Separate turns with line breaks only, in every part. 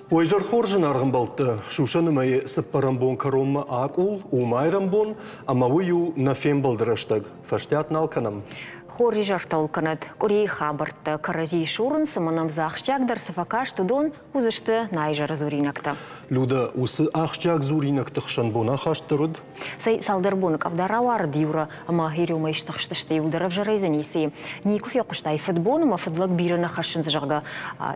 Уӕ изӕр хорз, зынаргъ ӕмбӕлттӕ! Сусӕны мӕйы цыппӕрӕм бон кӕронмӕ акъул у майрӕмбон, ӕмӕ уый у нӕ фембӕлды рӕстӕг. Фӕстиат нал кӕнӕм.
Хорз изӕртӕ уыл кӕнӕд. Къуырийы хабӕрттӕ кӕрӕдзийы сурынц ӕмӕ нӕм дзы ахсджиагдӕр цы фӕкаст, уыдон уыдзысты нӕ изӕры дзуринӕгтӕ.
Людӕ, уыцы ахсджиаг дзуринӕгты хсӕн бонахаст дӕр уыд?
Цӕй, цалдӕр боны къӕвда рауарыд Юра ӕмӕ Еремӕй стыхстысты, иу дӕр ӕвзӕрӕй дзы ницы и. Никуы фехъуыстай, фыдбон ӕмӕ фыдлӕг бирӕ нӕ хӕссынц, зӕгъгӕ.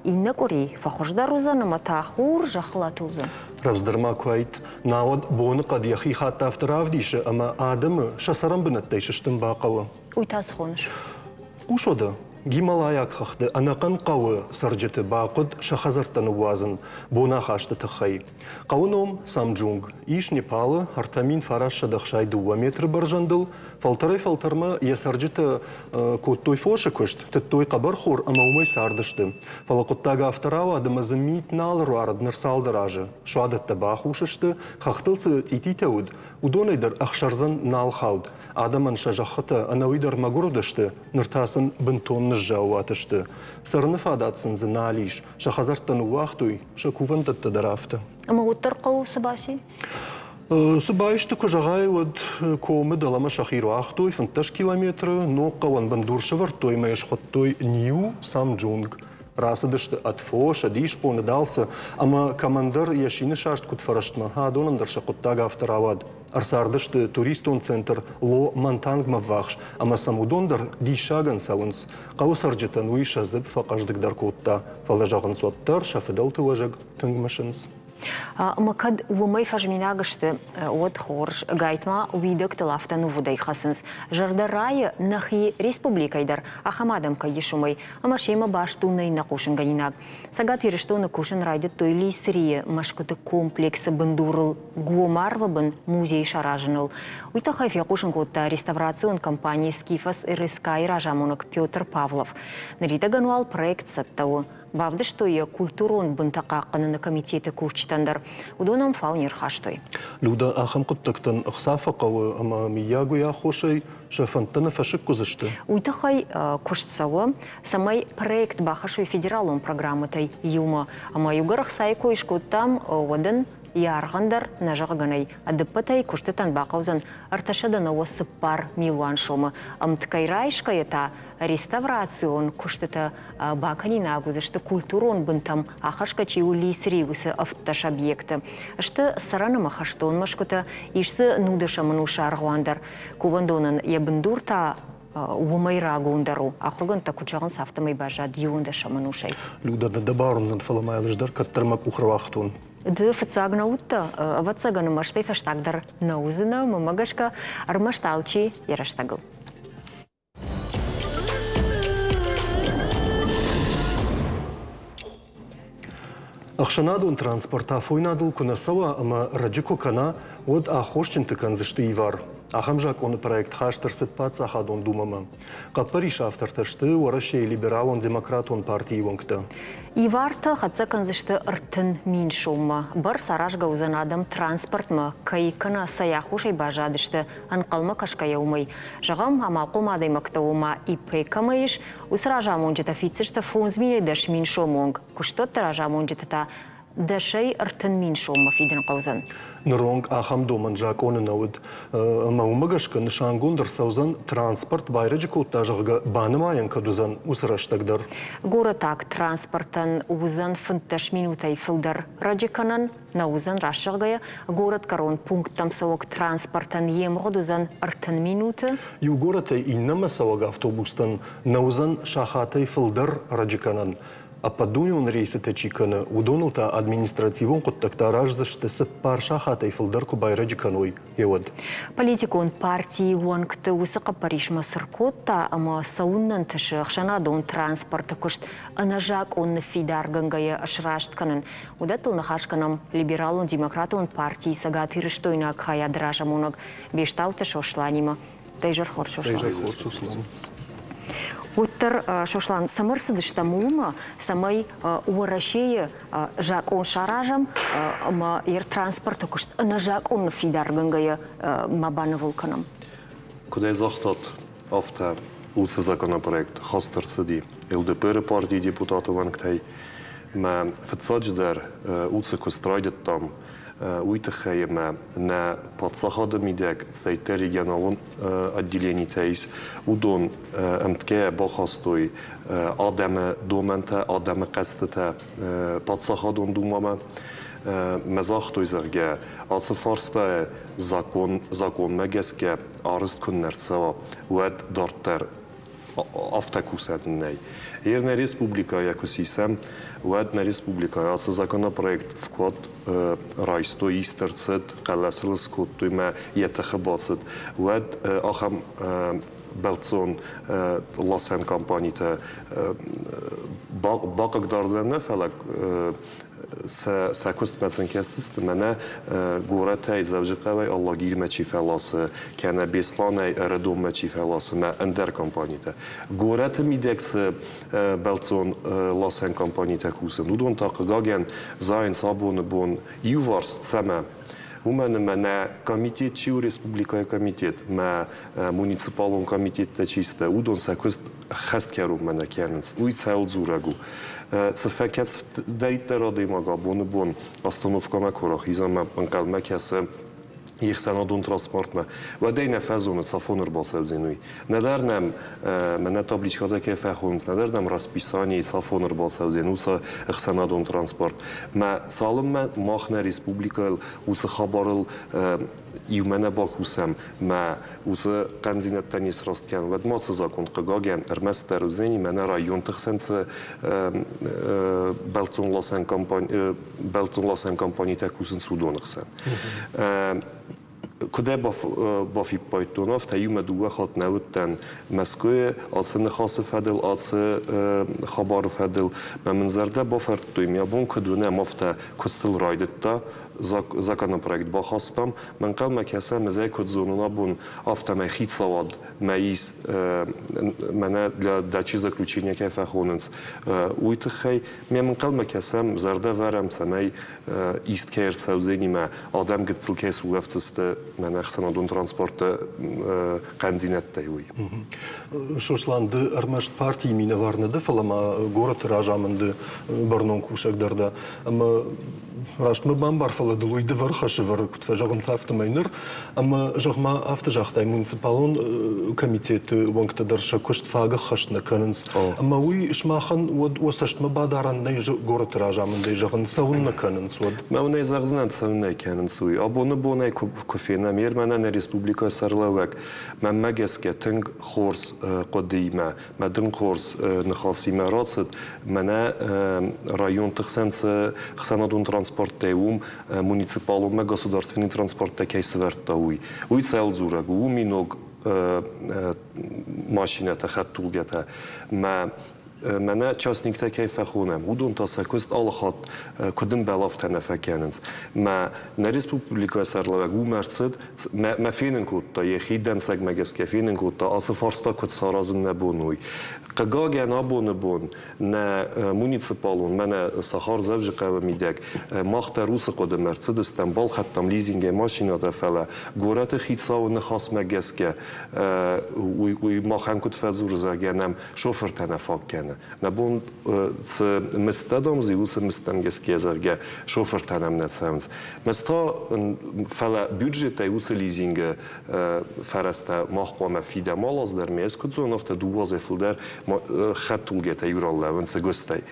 Иннӕ къуыри фӕхуыздӕр уыдзӕн ӕмӕ та хур зӕххыл атулдзӕн.
Рӕвдздӕр ма куы уаид, науӕд боныхъӕд йӕхи хатт афтӕ равдисы, ӕмӕ адӕмы сӕ цӕрӕнбынӕттӕй сыстын бахъӕуы.
Уый та цы хоныс?
Хъус уӕдӕ, Гималайаг хӕхты ӕнӕхъӕн хъӕуы цӕрджыты бахъуыд сӕ хӕдзӕрттӕ ныууадзын бонахасты тыххӕй. Хъӕуы ном Самджунг ис Непалы 3962 метры бӕрзӕндыл. Фӕлтӕрӕй-фӕлтӕрмӕ йӕ цӕрджытӕ кодтой фосы куыст, тыдтой хъӕбӕрхор ӕмӕ уымӕй цардысты. Фӕлӕ хъуыддаг афтӕ рауад, ӕмӕ дзы мит нал ӕруарыд ныр цалдӕр азы. Суадӕттӕ бахус сты, хӕхтыл цы цъититӕ уыд, уыдонӕй дӕр ӕхсӕрдзӕн нал хауд. Адӕмӕн сӕ зӕххытӕ ӕнӕуи дӕр мӕгуыр уыдысты, ныр та сын бынтон ныззаууат сты. Цӕрыны фадат сын дзы нал ис. Сӕ хӕдзӕрттӕ ныууагътой, сӕ кувӕндӕттӕ дӕр афтӕ.
Ӕмӕ уӕддӕр хъӕуы цы баци?
Цы баисты, куы зӕгъай, уӕд комы дӕлӕмӕ сӕхи руагътой 15 километры, ног хъӕуӕн бындур сӕвӕрдтой ӕмӕ йӕ схуыдтой Нью Самджунг. Рацыдысты ӕд фос, ӕд исбон, ӕд алцы, ӕмӕ кӕмӕндӕр йӕ сины саст куыд фӕрӕстмӕ, адонӕн дӕр сӕ хъуыддаг афтӕ рауад. Ӕрцардысты туристон центр Ло Мантангмӕ ввахс, ӕмӕ сӕм уыдон дӕр диссагӕн цӕуынц. Хъӕуы цӕрджытӕн уый сӕ дзыпп фӕхъӕздыгдӕр кодта, фӕлӕ зӕгъынц, уӕддӕр сӕ фыдӕлты уӕзӕг тынг мысынц.
Ӕмӕ кӕд уымӕй фӕзминаг сты, уӕд хорз, гайтма уидӕгтыл афтӕ нувыдӕй хӕцынц. Зӕрдӕ райы нӕхи республикӕйы дӕр ахӕм адӕм кӕй ис, уымӕй, ӕмӕ семӕ баст у нӕ иннӕ хъусынгӕнинаг. Цӕгат Ирыстоны кусын райдыдтой Лисрийы мӕсгуыты комплексы бындурыл гом арвы бын музей саразыныл. Уый тыххӕй фехъусын кодта реставрацион компани «Скифос РСК»-йы разамонӕг Петр Павлов. Ныридӕгӕн уал проект цӕттӕ у. Бавдыстой йӕ культурон бынтӕ хъахъхъӕныны комитеты кусджытӕн дӕр. Уыдон ӕм фау не рхастой.
Люда, ахӕм хъуыддӕгтӕн ӕхца фӕхъӕуы ӕмӕ мыййаг уый аххосӕй сӕ фӕндтӕ нӕ фӕсыкк уыдзысты?
Уый тыххӕй куыст цӕуы, цӕмӕй проект бахӕссой федералон программӕтӕй иумӕ. Ӕмӕ иугӕр ӕхцайы кой скодтам, уӕд ын йӕ аргъӕн дӕр нӕ зӕгъгӕ Ӕдыппӕтӕй куыстытӕн бахъӕудзӕн 394 милуан сомы. Ӕмткӕй райсгӕйӕ та реставрацион куыстытӕ бакӕнинаг уыдзысты культурон бынтӕм ахӕсгӕ чи у Лисрийы уыцы 17 объекты. Сты цӕрӕн ӕмӕ хӕстон мӕсгуытӕ, ис дзы нудӕсӕм ӕнусы аргъуан дӕр. Кувӕндонӕн йӕ бындур та уымӕй рагондӕр у. Ахуыргӕндтӕ куыд зӕгъынц, афтӕмӕй баззад иуӕндӕсӕм ӕнусӕй.
Людӕ, дӕ бауырндзӕн, фӕлӕ ма ӕз дӕр кӕддӕр мӕ къух ӕруагътон.
Ды фыццаг нӕ уыдтӕ, ӕвӕццӕгӕн, ӕмӕ фӕстаг дӕр нӕ уыдзынӕ, мӕнмӕ гӕсгӕ, ӕрмӕст алчи йӕ рӕстӕгыл.
Ӕхсӕнадон транспорт афойнадыл куы нӕ цӕуа ӕмӕ рӕджы куы кӕна, уӕд аххосджынты кӕндзысты ивар. Ахӕм закъоны проект хаст ӕрцыд Паддзахадон Думӕмӕ. Хъӕппӕрисы автортӕ сты Уӕрӕсейы либералон-демократон партийы уӕнгтӕ.
Ивартӕ хӕццӕ кӕндзысты 30 000 соммӕ. Бӕрц аразгӕ уыдзӕн адӕм транспортмӕ кӕй кӕнӕ цӕй аххосӕй баззадысты, ӕнхъӕлмӕ кӕсгӕйӕ уымӕй. Зӕгъӕм, амалхъом адӕймӕгтӕ ома ИП кӕмӕ ис, уыцы разамонджытӕ фиддзысты 5 минӕй 10 000 сомы онг, куыстуӕтты разамонджытӕ та дӕсӕй 30 000 соммӕ фидын хъӕудзӕн.
Ныронг ахӕм домӕн закъоны нӕ уыд. Ӕмӕ уымӕ гӕсгӕ нысангонд ӕрцӕудзӕн транспорт байрӕджы кодта, зӕгъгӕ, банымайӕн кӕд уыдзӕн, уыцы рӕстӕг дӕр.
Горӕтаг транспортӕн уыдзӕн 15 минутӕй фылдӕр рӕджы кӕнӕн, нӕ уыдзӕн раст зӕгъгӕйӕ, горӕтгӕрон пункттӕм цӕуӕг транспортӕн йе мгъуыд уыдзӕн 30 минуты.
Иу горӕтӕй иннӕмӕ цӕуӕг автобустӕн нӕ уыдзӕн сахатӕй фылдӕр рӕджы кӕнӕн. Ӕппӕтдунеон рейсытӕ чи кӕны, уыдоныл та административон хъуыддӕгтӕ араздзысты цыппар сахатӕй фылдӕр куы байрӕджы кӕной, уӕд.
Политикон партийы уӕнгты уыцы хъӕппӕрисмӕ цы ркодта ӕмӕ цӕуыннӕ ӕнтысы ӕхсӕнадон транспорты куыст ӕнӕзакъон ныффидаргӕнгӕйӕ сраст кӕнын, уыдӕттыл ныхас кӕнӕм Либералон-демократон партийы цӕгатирыстойнаг хайады разамонӕг Бестауты Сосланимӕ. Дӕ изӕр хорз, Сослан.
Дӕ изӕр хорз, Сослан.
Уӕддӕр, Сослан, цӕмӕ рцыдыстӕм уымӕ, цӕмӕй Уӕрӕсейы закъон саразӕм ӕмӕ йӕ транспорты куыст ӕнӕзакъон ныффидаргӕнгӕйӕ ма банывыл кӕнӕм?
Куыд ӕй загътат, афтӕ уыцы законопроект хаст ӕрцыди ЛДПР-ы партийы депутаты уӕнгтӕй. Мӕ фыццаджыдӕр уыцы куыст райдыдтам уый тыххӕй ӕмӕ нӕ паддзахады мидӕг цӕйттӕ регионалон отделенитӕ ис, уыдон ӕмткӕйӕ бахастой адӕмы домӕнтӕ, адӕмы хъӕстытӕ Паддзахадон Думӕмӕ. Мӕ загътой, зӕгъгӕ, ацы фарстайы закон законмӕ гӕсгӕ арызт куыннӕ рцӕуа, уӕд дарддӕр афтӕ кусӕн нӕй. Ер нӕ республикӕйӕ куы сисӕм, уӕд нӕ республикӕйы ацы законопроект вклад райстой, ист ӕрцыд, хъӕлӕсыл скодтой мӕ йӕ тыхы бацыд, уӕд ахӕм бӕлццон ласӕн компанитӕ бахъыгдардзӕн нӕ, фӕлӕ сӕ куыстмӕ сын кӕсдзысты, мӕнӕ горӕтӕй Дзӕуджыхъӕуӕй Алагирмӕ чи фӕласы, кӕнӕ Бесланӕй Ӕрыдонмӕ чи фӕласы, мӕ ӕндӕр компанитӕ. Горӕты мидӕг цы бӕлццон ласӕн компанитӕ кусынц, уыдон та, хъыгагӕн, зайынц абоны бон иуварс, цӕмӕ? Уымӕн ӕмӕ нӕ комитет чи у, республикӕйы комитет, мӕ муниципалон комитеттӕ чи сты, уыдон сӕ куыст хӕст кӕронмӕ нӕ кӕнынц. Уый цӕуыл дзурӕг у? Цы фӕкӕцдӕриддӕр адӕймаг абоны бон остановкӕмӕ куы рахиза ӕмӕ ӕнхъӕлмӕ кӕсы йе хсӕнадон транспортмӕ, уӕд ӕй нӕ фӕзоны, цафон ӕрбацӕудзӕн, уый. Нӕдӕр нӕм мӕнӕ табличкӕтӕ кӕй фӕхонынц, нӕдӕр нӕм расписание цафон ӕрбацӕудзӕн уыцы ӕхсӕнадон транспорт. Мӕ цалынмӕ мах нӕ республикӕйыл уыцы хабарыл иумӕ нӕ бакусӕм, мӕ уыцы хъӕндзинӕдтӕ не сраст кӕнӕм, уӕд ма цы закон, хъыгагӕн, ӕрмӕстдӕр уыдзӕни мӕнӕ районты хсӕн цы бӕлццонласӕн компанитӕ кусынц, уыдоны хсӕн. Куыд ӕй бафиппайдтон, афтӕ иумӕ дыууӕ хатт нӕ уыдтӕн Мӕскуыйы ацы ныхасы фӕдыл, ацы хабары фӕдыл. Мӕ мын зӕрдӕ бафӕрдтой, мӕ бон куыд уынӕм, афтӕ куыстыл райдыдта, законопроект бахастам. Мӕ ӕнхъӕлмӕ кӕсӕм, ӕз ӕй куыд зонын абон, афтӕмӕй хицауад мӕ ис, мӕнӕ для дачи заключения кӕй фӕхонынц, уый тыххӕй. Ме ӕнхъӕлмӕ кӕсӕм, зӕрдӕ вӕрӕм, цӕмӕй ист кӕй ӕрцӕудзӕни мӕ адӕм гыццыл кӕй сулӕфдзысты мӕнӕ ӕхсӕнадон транспорты хъӕндзинӕдтӕй, уый.
Сослан, ды ӕрмӕст партийы минӕвар нӕ дӕ, фӕлӕ ма горӕты разамынды бӕрнон кусӕг дӕр дӕ. Ӕмӕ раст мӕ бамбар, фӕлӕ дыл уый дывӕр хӕсы вӕры, куыд фӕзӕгъынц, афтӕмӕй ныр. Ӕмӕ, зӕгъ-ма, афтӕ загътай, муниципалон комитеты уӕнгтӕ дӕр сӕ куыст фаг ӕххӕст нӕ кӕнынц. Ӕмӕ уый сымахӕн уӕд уӕ цӕстмӕ бадарӕн нӕй горӕты разамындӕй, зӕгъын, цӕуыннӕ кӕнынц уӕд?
Мӕ уынӕй зӕгъдзынӕн, цӕуыннӕ кӕнынц, уый. Абоны бонӕй куы фенӕм, ер мӕнӕ нӕ республикӕйы сӕргълӕууӕг мӕнмӕ гӕсгӕ тынг хорз хъуыдыимӕ мӕ дын хорз ныхасимӕ рацыд. Мӕнӕ районты хсӕн цы ӕхсӕнадон транспорттӕй уым муниципалонмӕ государственный транспорттӕ кӕй сӕвӕрдта, уый. Уый цӕуыл дзурӕг у? Уым и ног машинӕтӕ, хӕдтулгӕтӕ. Мӕ мӕнӕ частниктӕ кӕй фӕхонӕм, уыдон та сӕ куыст алы хатт куыд ӕмбӕлы, афтӕ нӕ фӕкӕнынц. Мӕ нӕ республикӕйы сӕргълӕууӕг уым ӕрцыд, мӕ фенын кодта, йӕхи дӕнцӕгмӕ гӕсгӕ фенын кодта, ацы фарста куыд саразын нӕ бон, уый. Хъыгагӕн, абоны бон нӕ муниципалон, мӕнӕ сахар Дзӕуджыхъӕуы мидӕг мах дӕр уыцы хъуыдымӕ ӕрцыдыстӕм, балхӕдтам лизингӕй машинӕтӕ, фӕлӕ горӕты хицауы ныхасмӕ гӕсгӕ уый махӕн куыд фӕдзуры, зӕгъгӕ, нӕм шофыртӕ нӕ фаг кӕны. Нӕ бон цы мыздтӕ домдзи, уыцы мыздтӕм гӕсгӕ, зӕгъгӕ, шофыртӕ нӕм нӕ цӕуынц. Мӕз та, фӕлӕ бюджетӕй уыцы лизингы фӕрӕзтӕ мах хъуамӕ фидӕм алаз дӕр, ме ӕз куыд зонын, афтӕ дыууӕ фылдӕр хӕдтулгӕтӕ иу ран лӕууынц ӕгуыстӕй.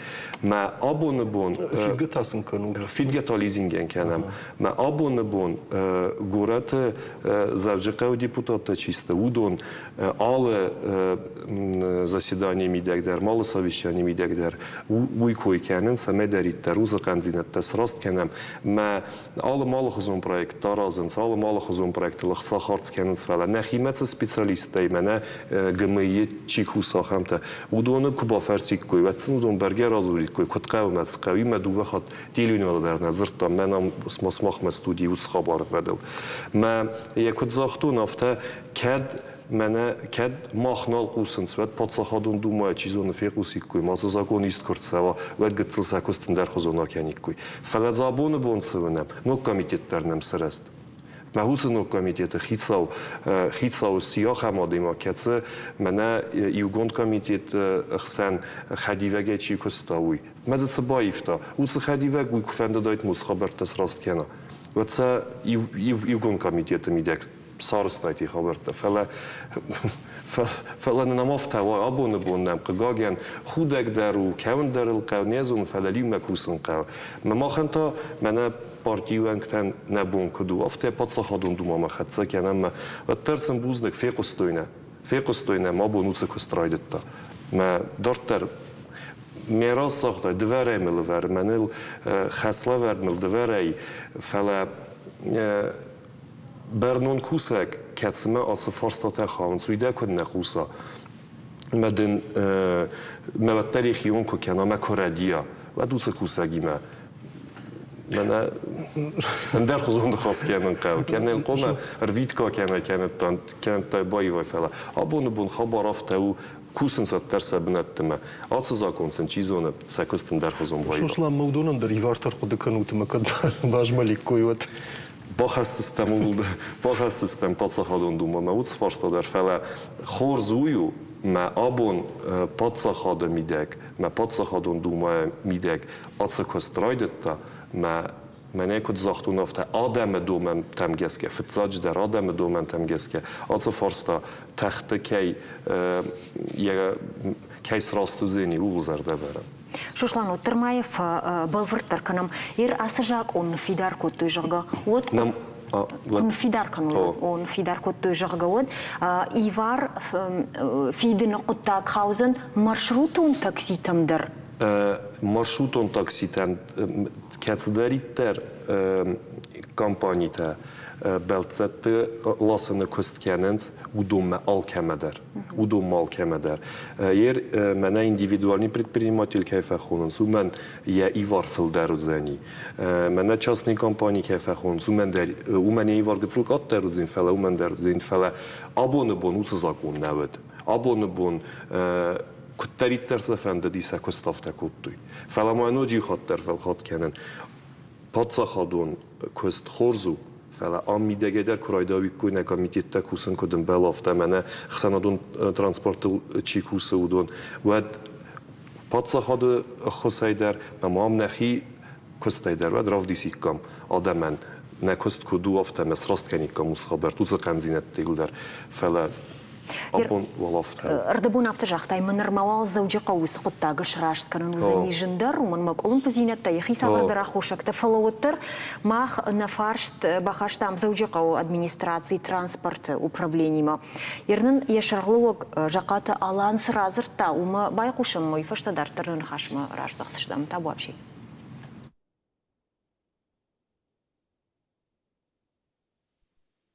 Мӕ абоны бон...
Фидгӕ та сын кӕнут?
Фидгӕ та лизингӕн кӕнӕм. Мӕ абоны бон горӕты Дзӕуджыхъӕуы депутаттӕ чи сты, уыдон алы заседанийы мидӕг дӕр, алы совещанийы мидӕг дӕр уый кой кӕнын, цӕмӕйдӕриддӕр уыцы хъӕндзинӕдтӕ сраст кӕнӕм. Мӕ алы малыхуызон проект аразынц, алы малыхуызон проектыл ӕхца хардз кӕнынц, фӕлӕ нӕхимӕ цы специалисттӕй мӕнӕ ГМИ-йы чи кусы, ахӕмтӕ, уыдоны куы бафӕрсиккой, уӕд сын уыдон бӕргӕ радзуриккой, куыд хъӕуы мӕ цы хъӕуы, мӕ дыууӕ хатт телеуынады дӕр нӕ дзырдтам, мӕн ам махмӕ студийы уыцы хабары фӕдыл. Мӕ йӕ куыд загътон, афтӕ кӕд мӕнӕ кӕд мах нал хъусынц, уӕд Паддзахадон Думӕйы чи зоны фехъусиккой, ма цы закон ист куы рцӕуа, уӕд гыццыл сӕ куыст ӕндӕрхуызон акӕниккой. Фӕлӕ дзы абоны бон цы уынӕм, ног комитет дӕр нӕм сырӕзт. Мӕ уыцы ног комитеты хицау, хицау сси ахӕм адӕймаг, кӕцы мӕнӕ иугонд комитеты хсӕн хӕдивӕгӕй чи куыста, уый. Мӕ дзы цы баивта? Уыцы хӕдивӕг уый куы фӕндыдаид муц хабӕрттӕ сраст кӕна, уӕд сӕ иугонд комитеты мидӕг сарӕзтаид хабӕрттӕ. Фӕлӕ фӕлӕ нын ам афтӕ уа, абоны бон нӕм, хъыгагӕн, худӕг дӕр у, кӕуын дӕр ыл хъӕуы, не зоны, фӕлӕ иумӕ кусын хъӕуы. Мӕ махӕн та мӕнӕ партийы уӕнгтӕн нӕ бон куыд у, афтӕ паддзахадон думӕмӕ хӕццӕ кӕнӕм ӕмӕ уӕддӕр сын бузныг фехъуыстой нӕ. Фехъуыстой нӕм, абон уыцы куыст райдыдта. Мӕ дарддӕр ме разагътай, дывӕрӕй мыл ӕвӕры, мӕныл хӕслӕвӕрд мыл дывӕрӕй, фӕлӕ бӕрнон кусӕг, кӕцымӕ ацы фарстатӕ хауынц, уый дӕ куыд нӕ хъуса. Мӕ дын мӕ уӕддӕр йӕхион куы кӕна, мӕ куы рӕдийа, уӕд уыцы кусӕгимӕ мӕнӕ ӕндӕрхуызон ныхас кӕнын хъӕуы. Кӕнӕ хъуамӕ ӕрвитгӕ кӕнӕ кӕнӕдтай баивай, фӕлӕ абоны бон хабар афтӕ у, кусынц уӕддӕр сӕ бынӕттимӕ. Ацы закон сын, чи зоны, сӕ куыст ӕндӕрхуызон баива.
Сослан, ма уыдонӕн дӕр ивартӕ ӕрхъуыды кӕнут ӕмӕ кӕд базмӕликкой, уӕд.
Бахӕсдзыстӕм ууыл бахӕсдзыстӕм паддзахадон думӕмӕ уыцы фарста дӕр, фӕлӕ хорз уый у, мӕ абон паддзахады мидӕг, мӕ паддзахадон думӕйы мидӕг ацы куыст райдыдта, мӕ мӕнӕ куыд загътон, афтӕ адӕмы домӕнтӕм гӕсгӕ, фыццаджыдӕр адӕмы домӕнтӕм гӕсгӕ ацы фарста тӕхты кӕй кӕй сраст уыдзӕни, ууыл зӕрдӕвӕрӕн.
Сослан, уӕддӕр ма йӕ фӕбӕлвырддӕр кӕнӕм. Ир ацы закъон ныффидар кодтой, зӕгъгӕ, уӕд ныффидар кӕной, о, ныффидар кодтой, зӕгъгӕ, уӕд ивар фидыны хъуыддаг хаудзӕн маршрутон такситӕм дӕр.
Маршрутон такситӕн кӕцыдӕриддӕр компанитӕ бӕлццӕтты ласыны куыст кӕнынц, уыдонмӕ алкӕмӕ дӕр. Уыдонмӕ алкӕмӕ дӕр. Ер мӕнӕ индивидуальный предприниматель кӕй фӕхонынц, уымӕн йӕ ивар фылдӕр уыдзӕни. Мӕнӕ частный компани кӕй фӕхонынц, уымӕн дӕр уымӕн йӕ ивар гыццыл къаддӕр уыдзӕн, фӕлӕ уымӕн дӕр уыдзӕн. Фӕлӕ абоны бон уыцы закъон нӕ уыд. Абоны бон куыддӕриддӕр сӕ фӕндыди, сӕ куыст афтӕ кодтой. Фӕлӕ ма ноджы иу хатт дӕр фӕлхатт кӕнын. Паддзахадон куыст хорз у, фӕлӕ ам мидӕгӕй дӕр куы райдауиккой нӕ комитеттӕ кусын куыд ӕмбӕлы, афтӕ мӕнӕ ӕхсӕнадон транспортыл чи кусы, уыдон, уӕд паддзахады ӕххуысӕй дӕр ӕмӕ ам нӕхи куыстӕй дӕр уӕд равдисиккам адӕмӕн нӕ куыст куыд у, афтӕ ӕмӕ сраст кӕниккам уыцы хабӕртты, уыцы хъӕндзинӕдтыл дӕр. Фӕлӕ абон уал афтӕ.
Ӕрдӕбон афтӕ загътай, мӕ нырма уал Дзӕуджыхъӕуы уыцы хъуыддаг сраст кӕнын уыдзӕни зындӕр, уымӕн мӕ къуылымпыдзинӕдтӕ, йӕхи цавӕрдӕр аххосӕгтӕ, фӕлӕ уӕддӕр мах нӕ фарст бахастам Дзӕуджыхъӕуы администрацийы транспорты управленимӕ. Ер нын йӕ сӕргълӕууӕг Захъаты Алан цы радзырдта, уымӕ байхъусӕм, уый фӕстӕ дарддӕр ныхасмӕ раздӕхдзыстӕм. Табуафси.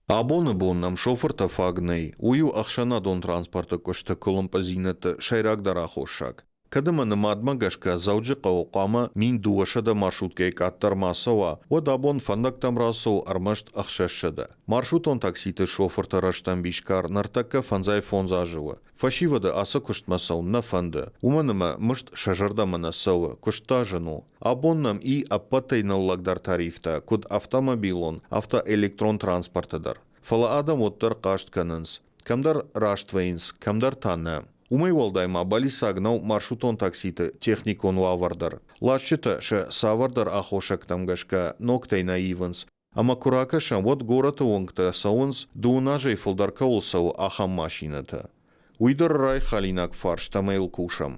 Абоны бон нӕм шофыртӕ фаг нӕй, уый у ӕхсӕнадон транспорты куысты къуылымпыдзинӕдты сӕйрагдӕр аххосаг. Кӕд ӕмӕ нымадмӕ гӕсгӕ Дзӕуджыхъӕуы хъуамӕ 1200 маршруткӕйы къаддӕр ма цӕуа, уӕд абон фӕндӕгтӕм рацӕуы ӕрмӕст 600. Маршрутон такситы шофырты рӕстӕмбис кар ныртӕккӕ 55 азы у. Фӕсивӕды ацы куыстмӕ цӕуын нӕ фӕнды, уымӕн ӕмӕ мызд сӕ зӕрдӕмӕ нӕ цӕуы, куыст та зын у. Абон нӕм и ӕппӕтӕй ныллӕгдӕр тарифтӕ, куыд автомобилон, афтӕ электрон транспорты дӕр. Фӕлӕ адӕм уӕддӕр хъаст кӕнынц. Кӕмдӕр раст вӕййынц, кӕмдӕр та нӕ. Уымӕй уӕлдай ма бӕллиццаг нӕу маршрутон такситы техникон уавӕр дӕр. Ласджытӕ сӕ цавӕрдӕр аххосӕгтӕм гӕсгӕ ногтӕй нӕ ивынц, Ӕмӕ куы ракӕсӕм, уӕд горӕты уынгтӕ цӕуынц, дыууын азӕй фылдӕр кӕуыл цӕуы, ахӕм машинӕтӕ. Уый дӕр райхалинаг фарст ӕмӕ йыл кусӕм.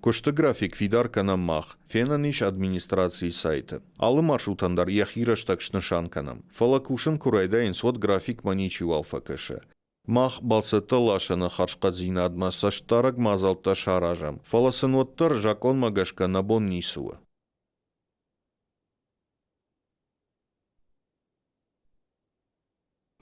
Куысты график фидар кӕнӕм мах, фенӕн ис администрацийы сайты. Алы маршрутӕн дӕр йӕхи рӕстӕг снысан кӕнӕм. Фӕлӕ кусын куы райдайынц, уӕд графикмӕ ничиуал фӕкӕсы. Мах бӕлццӕттӕ ласыны хӕрзхъӕддзинадмӕ цӕстдарӕг мадзӕлттӕ саразӕм, фӕлӕ сын уӕддӕр закъонмӕ гӕсгӕ нӕ бон ницы у.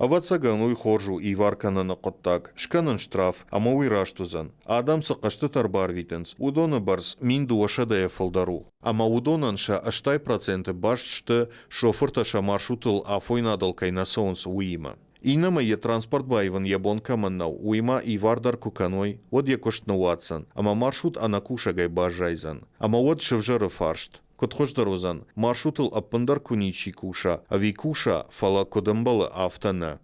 Ӕвӕццӕгӕн, уый хорз у ивар кӕныны хъуыддаг, скӕнын штраф, ӕмӕ уый раст уыдзӕн. Адӕм цы хъӕстытӕ ӕрбарвитынц, уыдоны бӕрц 1200-йӕ фылдӕр у. Ӕмӕ уыдонӕн сӕ 80% баст сты, шофыртӕ сӕ маршрутыл афойнадыл кӕй нӕ цӕуынц, уыимӕ. Иннӕмӕй йӕ транспорт баивын йӕ бон кӕмӕн нӕу, уый ма ивар дӕр куы кӕной, уӕд йӕ куыст ныууадздзӕн, ӕмӕ маршрут ӕнӕкусӕгӕй баззайдзӕн. Ӕмӕ уӕд сывзӕры фарст, куыд хуыздӕр уыдзӕн, маршрутыл ӕппындӕр куы ничи куса, ӕви куса, фӕлӕ куыд ӕмбӕлы, афтӕ нӕ.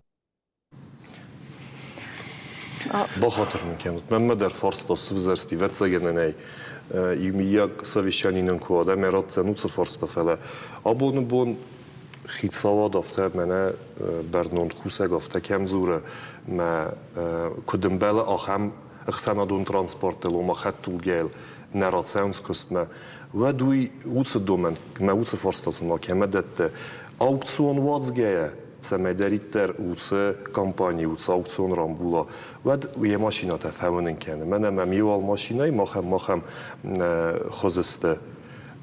Бахатыр мын кӕнут, мӕнмӕ дӕр фарста сывзӕрсти, ӕвӕццӕгӕн ӕй иумийаг совещани нын куы уа, ӕмӕ ратдзӕн уыцы фарста, фӕлӕ абоны бон хицауад афтӕ мӕнӕ бӕрнон кусӕг афтӕ кӕм дзуры, мӕ куыд ӕмбӕлы, ахӕм ӕхсӕнадон транспортыл, ома хӕдтулгӕйыл нӕ рацӕуынц куыстмӕ, уӕд уый уыцы домӕн мӕ уыцы фарста цыма кӕмӕ дӕтты, аукцион уадзгӕйӕ, цӕмӕйдӕриддӕр уыцы компани, уыцы аукцион рамбула, уӕд йӕ машинӕтӕ фӕуынын кӕны. Мӕнӕ мӕм иу машинӕйы махӕм махӕм хуызы сты.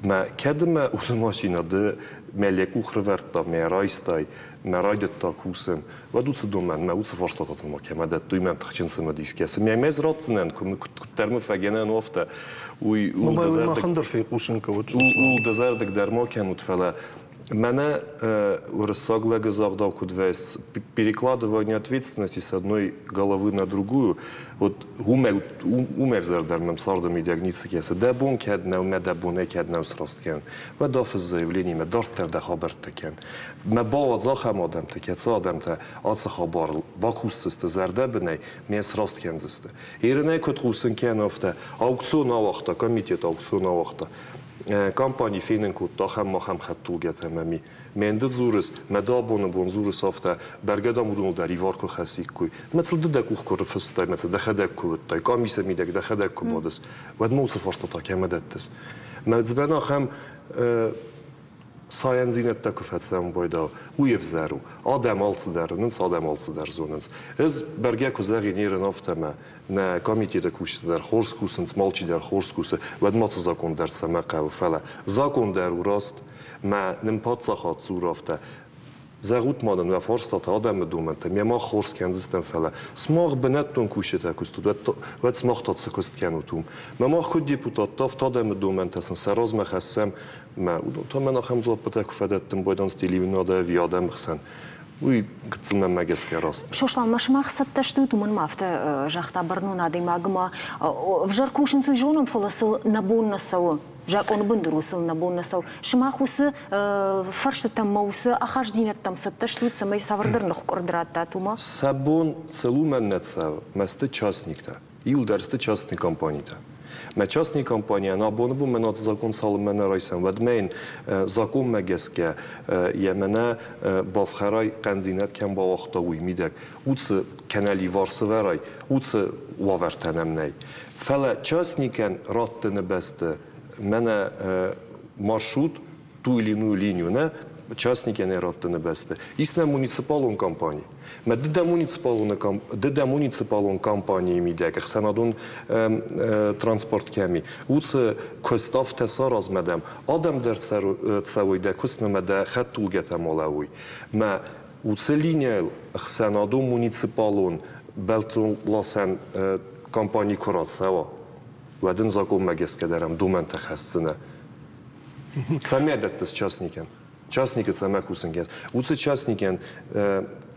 Мӕ кӕд мӕ уыцы машинӕ ды мӕ лӕ къух рывӕрдта, мӕ райстай, мӕ райдыдта кусын, уӕд уыцы домӕн мӕ уыцы фарстатӕ цыма кӕмӕ дӕттой, мӕм тыхджын цымыдис кӕсы. Мӕ мӕ ӕз ратдзынӕн, куыддӕр мын фӕгӕнӕн у, афтӕ. Уый
махӕн дӕр фехъусын кӕуыд.
Ууыл дызӕрдыг дӕр ма кӕнут, фӕлӕ мӕнӕ уырыссаг лӕгы загъдау куыд вӕййы, перекладывание ответственности с одной головы на другую, вот уымӕ уымӕ ӕвзӕрдӕр мӕм царды мидӕг ницы кӕсы. Дӕ бон кӕд нӕу, мӕ дӕ бонӕй кӕд нӕу сраст кӕн, уӕд афысс заявлениемӕ, дарддӕр дӕ хабӕрттӕ кӕн. Мӕ бауадз ахӕм адӕмты, кӕцы адӕмтӕ ацы хабарыл бакусдзысты зӕрдӕбынӕй, ме сраст кӕндзысты. Ирынӕй куыд хъусын кӕны, афтӕ аукцион ауагъта, комитет аукцион ауагъта. Компани фенын кодта ахӕм-ахӕм хӕдтулгӕтӕ ӕмӕ ми. Мӕн ды дзурыс, мӕ ды абоны бон дзурыс афтӕ, бӕргӕ дам уыдоныл дӕр ивар куы хӕциккой. Мӕ сыл ды дӕ къух куы рыфыстай, мӕ сӕ дӕхӕдӕг куы уыдтай, къамисы мидӕг дӕхӕдӕг куы бадыс, уӕд ма уыцы фарстатӕ кӕмӕ дӕттыс? Мӕ дзыбӕн ахӕм сайӕндзинӕдтӕ куы фӕцӕуын байдау, уый ӕвзӕр у. Адӕм алцыдӕр уынынц, адӕм алцыдӕр зонынц. Ӕз бӕргӕ куы зӕгъин ерын афтӕ, нӕ комитеты кусджытӕ дӕр хорз кусынц, алчидӕр хорз кусы, уӕд ма цы закон дӕр цӕмӕ хъӕуы, фӕлӕ закон дӕр у раст, мӕ нын паддзахад дзуры афтӕ, Зӕгъут ма нын уӕ фарстатӕ, адӕмы домӕнтӕ, ме мах хорз кӕндзыстӕм, фӕлӕ сымах бынӕттон кусджытӕ куы стут, уӕд сымах та цы куыст кӕнут уым? Мӕ мах куыд депутаттӕ, афтӕ адӕмы домӕнтӕ сын сӕ размӕ хӕссӕм, мӕ уыдон та мӕн ахӕм дзуаппытӕ куы фӕдӕттын байдайынц телеуынынады ӕви адӕмы хсӕн, уый гыццыл мӕнмӕ гӕсгӕ раст.
Сослан, ма сымах цӕттӕ стут, уымӕн ма афтӕ загъта бӕрнон адӕймаг ӕмӕ ӕвзӕр кусынц, уый зонӕм, фӕлӕ сыл нӕ бон нӕ цӕуы. Закъоны бындур сыл нӕ бон нӕ цӕуы. Сымах уыцы фӕрстытӕм ӕмӕ уыцы ахастдзинӕдтӕм цӕттӕ стут, цӕмӕй цавӕрдӕр ныхкъуырд раттат, уымӕ?
Сӕ бон сыл уымӕн нӕ цӕуы, мӕсты частниктӕ. Иуылдӕр сты частный компанитӕ. Мӕ частный компанийӕн абоны бон мӕн ацы закон цалынмӕ нӕ райсӕм, уӕдмӕ йын законмӕ гӕсгӕ йӕ мӕнӕ бафхӕрай, хъӕндзинад кӕм бауагъта, уый мидӕг, уыцы кӕнӕ ливар сывӕрай, уыцы уавӕртӕ нӕм нӕй. Фӕлӕ частникӕн раттыны бӕсты мӕнӕ маршрут ту или иную линию нӕ частникӕн раттыны бӕсты ис нӕ муниципалон компани. Мӕ ды дӕ муниципалон компанийы мидӕг ӕхсӕнадон транспорт кӕми, уыцы куыст афтӕ саразмӕ дӕм, адӕм дӕр цӕуой дӕ куыстмӕ мӕ дӕ хӕдтулгӕтӕ ма лӕууой. Мӕ уыцы линияйыл ӕхсӕнадон муниципалон бӕлццон ласӕн компани куы рацӕуа, уӕд ын закъонмӕ гӕсгӕ дӕр ӕм домӕнтӕ хӕсдзынӕ. Цӕмӕ дӕттыс частникӕн? Частникы цӕмӕ кусын кӕныс? Уыцы частникӕн,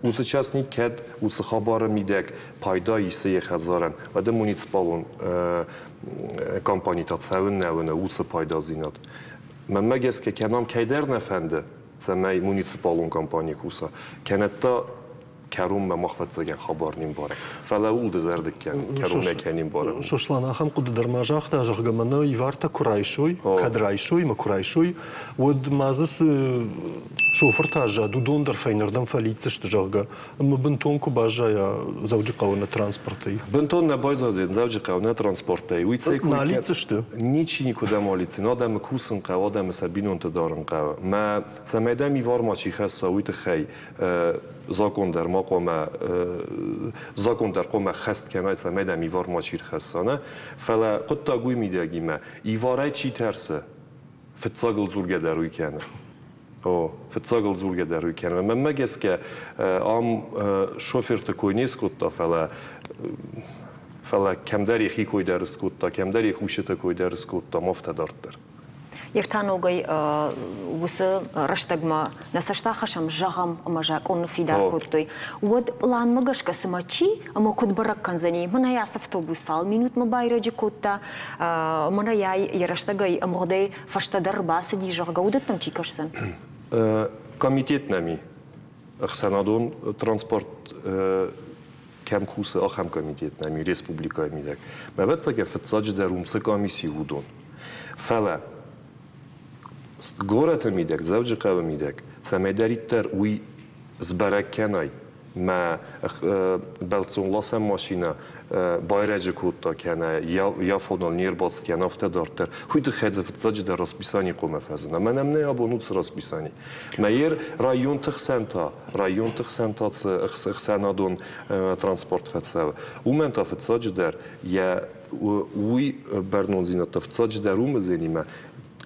уыцы частник кӕд уыцы хабары мидӕг пайда исы йӕ хӕдзарӕн, уӕд муниципалон компанитӕ цӕуын нӕ уыны уыцы пайдадзинад. Мӕнмӕ гӕсгӕ, кӕнӕм кӕйдӕр нӕ фӕнды, цӕмӕй муниципалон компани куса, кӕнӕ та кӕронмӕ мах фӕццӕгӕн хабар не мбары. Фӕлӕ ууыл дызӕрдыг кӕн, кӕронмӕ кӕй не мбары.
Сослан ахӕм хъуыды дӕр ма загъта, зӕгъгӕ, мӕнӕ ивартӕ куы райсой, кӕд райсой ӕмӕ куы райсой, уӕд ма дзы цы шофыртӕ аззад, уыдон дӕр фӕйнӕрдӕм фӕлидздзысты, зӕгъгӕ, ӕмӕ бынтон куы баззайа Дзӕуджыхъӕуы нӕ транспортӕй.
Бынтон нӕ баззайдзӕн Дзӕуджыхъӕуы нӕ транспортӕй. Уый цӕй
кой Налидздзысты?
Ничи никуыдӕм алидздзӕн. Адӕмы кусын хъӕуы, адӕмы сӕ бинонты дарын хъӕуы. Мӕ цӕмӕй дӕм ивар мачи хӕсса, уый тыххӕй закъон дӕр ма хъуамӕ закъон дӕр хъуамӕ хӕст кӕнай, цӕмӕй дӕм ивар мачи рхӕсса, нӕ? Фӕлӕ хъуыддаг уый мидӕгимӕ, иварӕй чи тӕрсы, фыццагыл дзургӕ дӕр уый кӕны. О, фыццагыл дзургӕ дӕр уый кӕны. Мӕнмӕ гӕсгӕ, ам шоферты кой не скодта, фӕлӕ фӕлӕ кӕмдӕр йӕхи кой дӕр скодта, кӕмдӕр йӕ кусджыты кой дӕр скодта, афтӕ дарддӕр.
Йе ртӕ ногӕй уыцы рӕстӕгмӕ нӕ цӕст ахӕссӕм, зӕгъӕм, ӕмӕ закъон ныффидар кодтой, уӕд пъланмӕ гӕсгӕ цымӕ чи ӕмӕ куыд бӕрӕг кӕндзӕни, мӕнӕ ацы автобус цал минутмӕ байрӕджы кодта, мӕнӕ йӕ рӕстӕгӕй ӕмгъуыдӕй фӕстӕдӕр бацыди, зӕгъгӕ, уыдӕттӕм чи кӕсдзӕн?
Комитет нӕм и. Ӕхсӕнадон транспорт кӕм кусы, ахӕм комитет нӕм и республикӕйы мидӕг. Ӕвӕццӕгӕн, фыццаджыдӕр уым цы къамис и, уыдон. Фӕлӕ горӕты мидӕг, Дзӕуджыхъӕуы мидӕг, цӕмӕйдӕриддӕр уый сбӕрӕг кӕнай, мӕ бӕлццонласӕн машинӕ байрӕджы кодта кӕнӕ йӕ фоныл не рбацыд кӕнӕ афтӕ дарддӕр, уый тыххӕй дзы фыццаджыдӕр расписани хъуамӕ фӕзына. Мӕнӕ нӕ абон уыцы расписани. Мӕ районты хсӕн та, районты хсӕн та цы ӕхсӕнадон транспорт фӕцӕуы, уымӕн та фыццаджыдӕр йӕ уый бӕрнондзинӕдтӕ фыццаджыдӕр уым уыдзӕнимӕ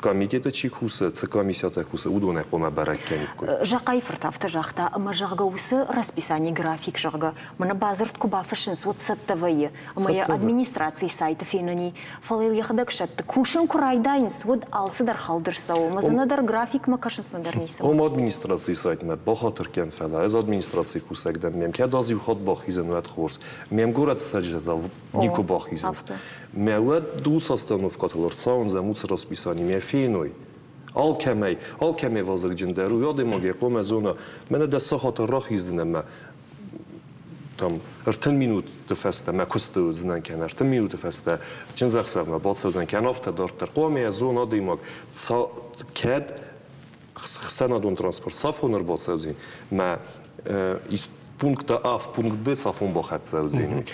комитеты чи кусы, цы комиссиятӕ кусы, уыдонӕй хъуамӕ бӕрӕг кӕниккой.
Захъайы-фырт афтӕ загъта, ӕмӕ зӕгъгӕ уыцы расписание график, зӕгъгӕ, мӕнӕ бадзырд куы бафыссынц, уӕд цӕттӕ вӕййы, ӕмӕ йӕ администрацийы сайты фенӕн и, фӕлӕ йыл йӕхӕдӕг сӕтты. Кусын куы райдайынц, уӕд алцыдӕр хӕлд ӕрцӕуы, ӕмӕ дзы нӕдӕр графикмӕ кӕсынц, нӕдӕр ницы.
Ома администрацийы сайтмӕ бахатыр кӕн, фӕлӕ ӕз администрацийы кусӕг дӕн, мӕм кӕд аз иу хатт бахизӕн, уӕд хорз. Ме мгорӕты цӕрджытӕ та никуы бахизынц. Мӕ уӕд уыцы остановкӕтыл ӕрцауындзӕм уыцы расписание, мӕ феной. Алкӕмӕй, алкӕмӕй вазыгджындӕр у адӕймаг йӕ хъуамӕ зона, мӕнӕ дӕ сахаты рахиздзынӕ мӕ там 30 минуты фӕстӕ мӕ куысты уыдзынӕн кӕнӕ 30 минуты фӕстӕ чындзӕхсӕвмӕ бацӕудзӕн кӕнӕ афтӕ дарддӕр. Хъуамӕ йӕ зона адӕймаг, кӕд хсӕнадон транспорт цафон ӕрбацӕудзӕн, мӕ пункта А в пункт Б цафон бахӕццӕ уыдзӕн.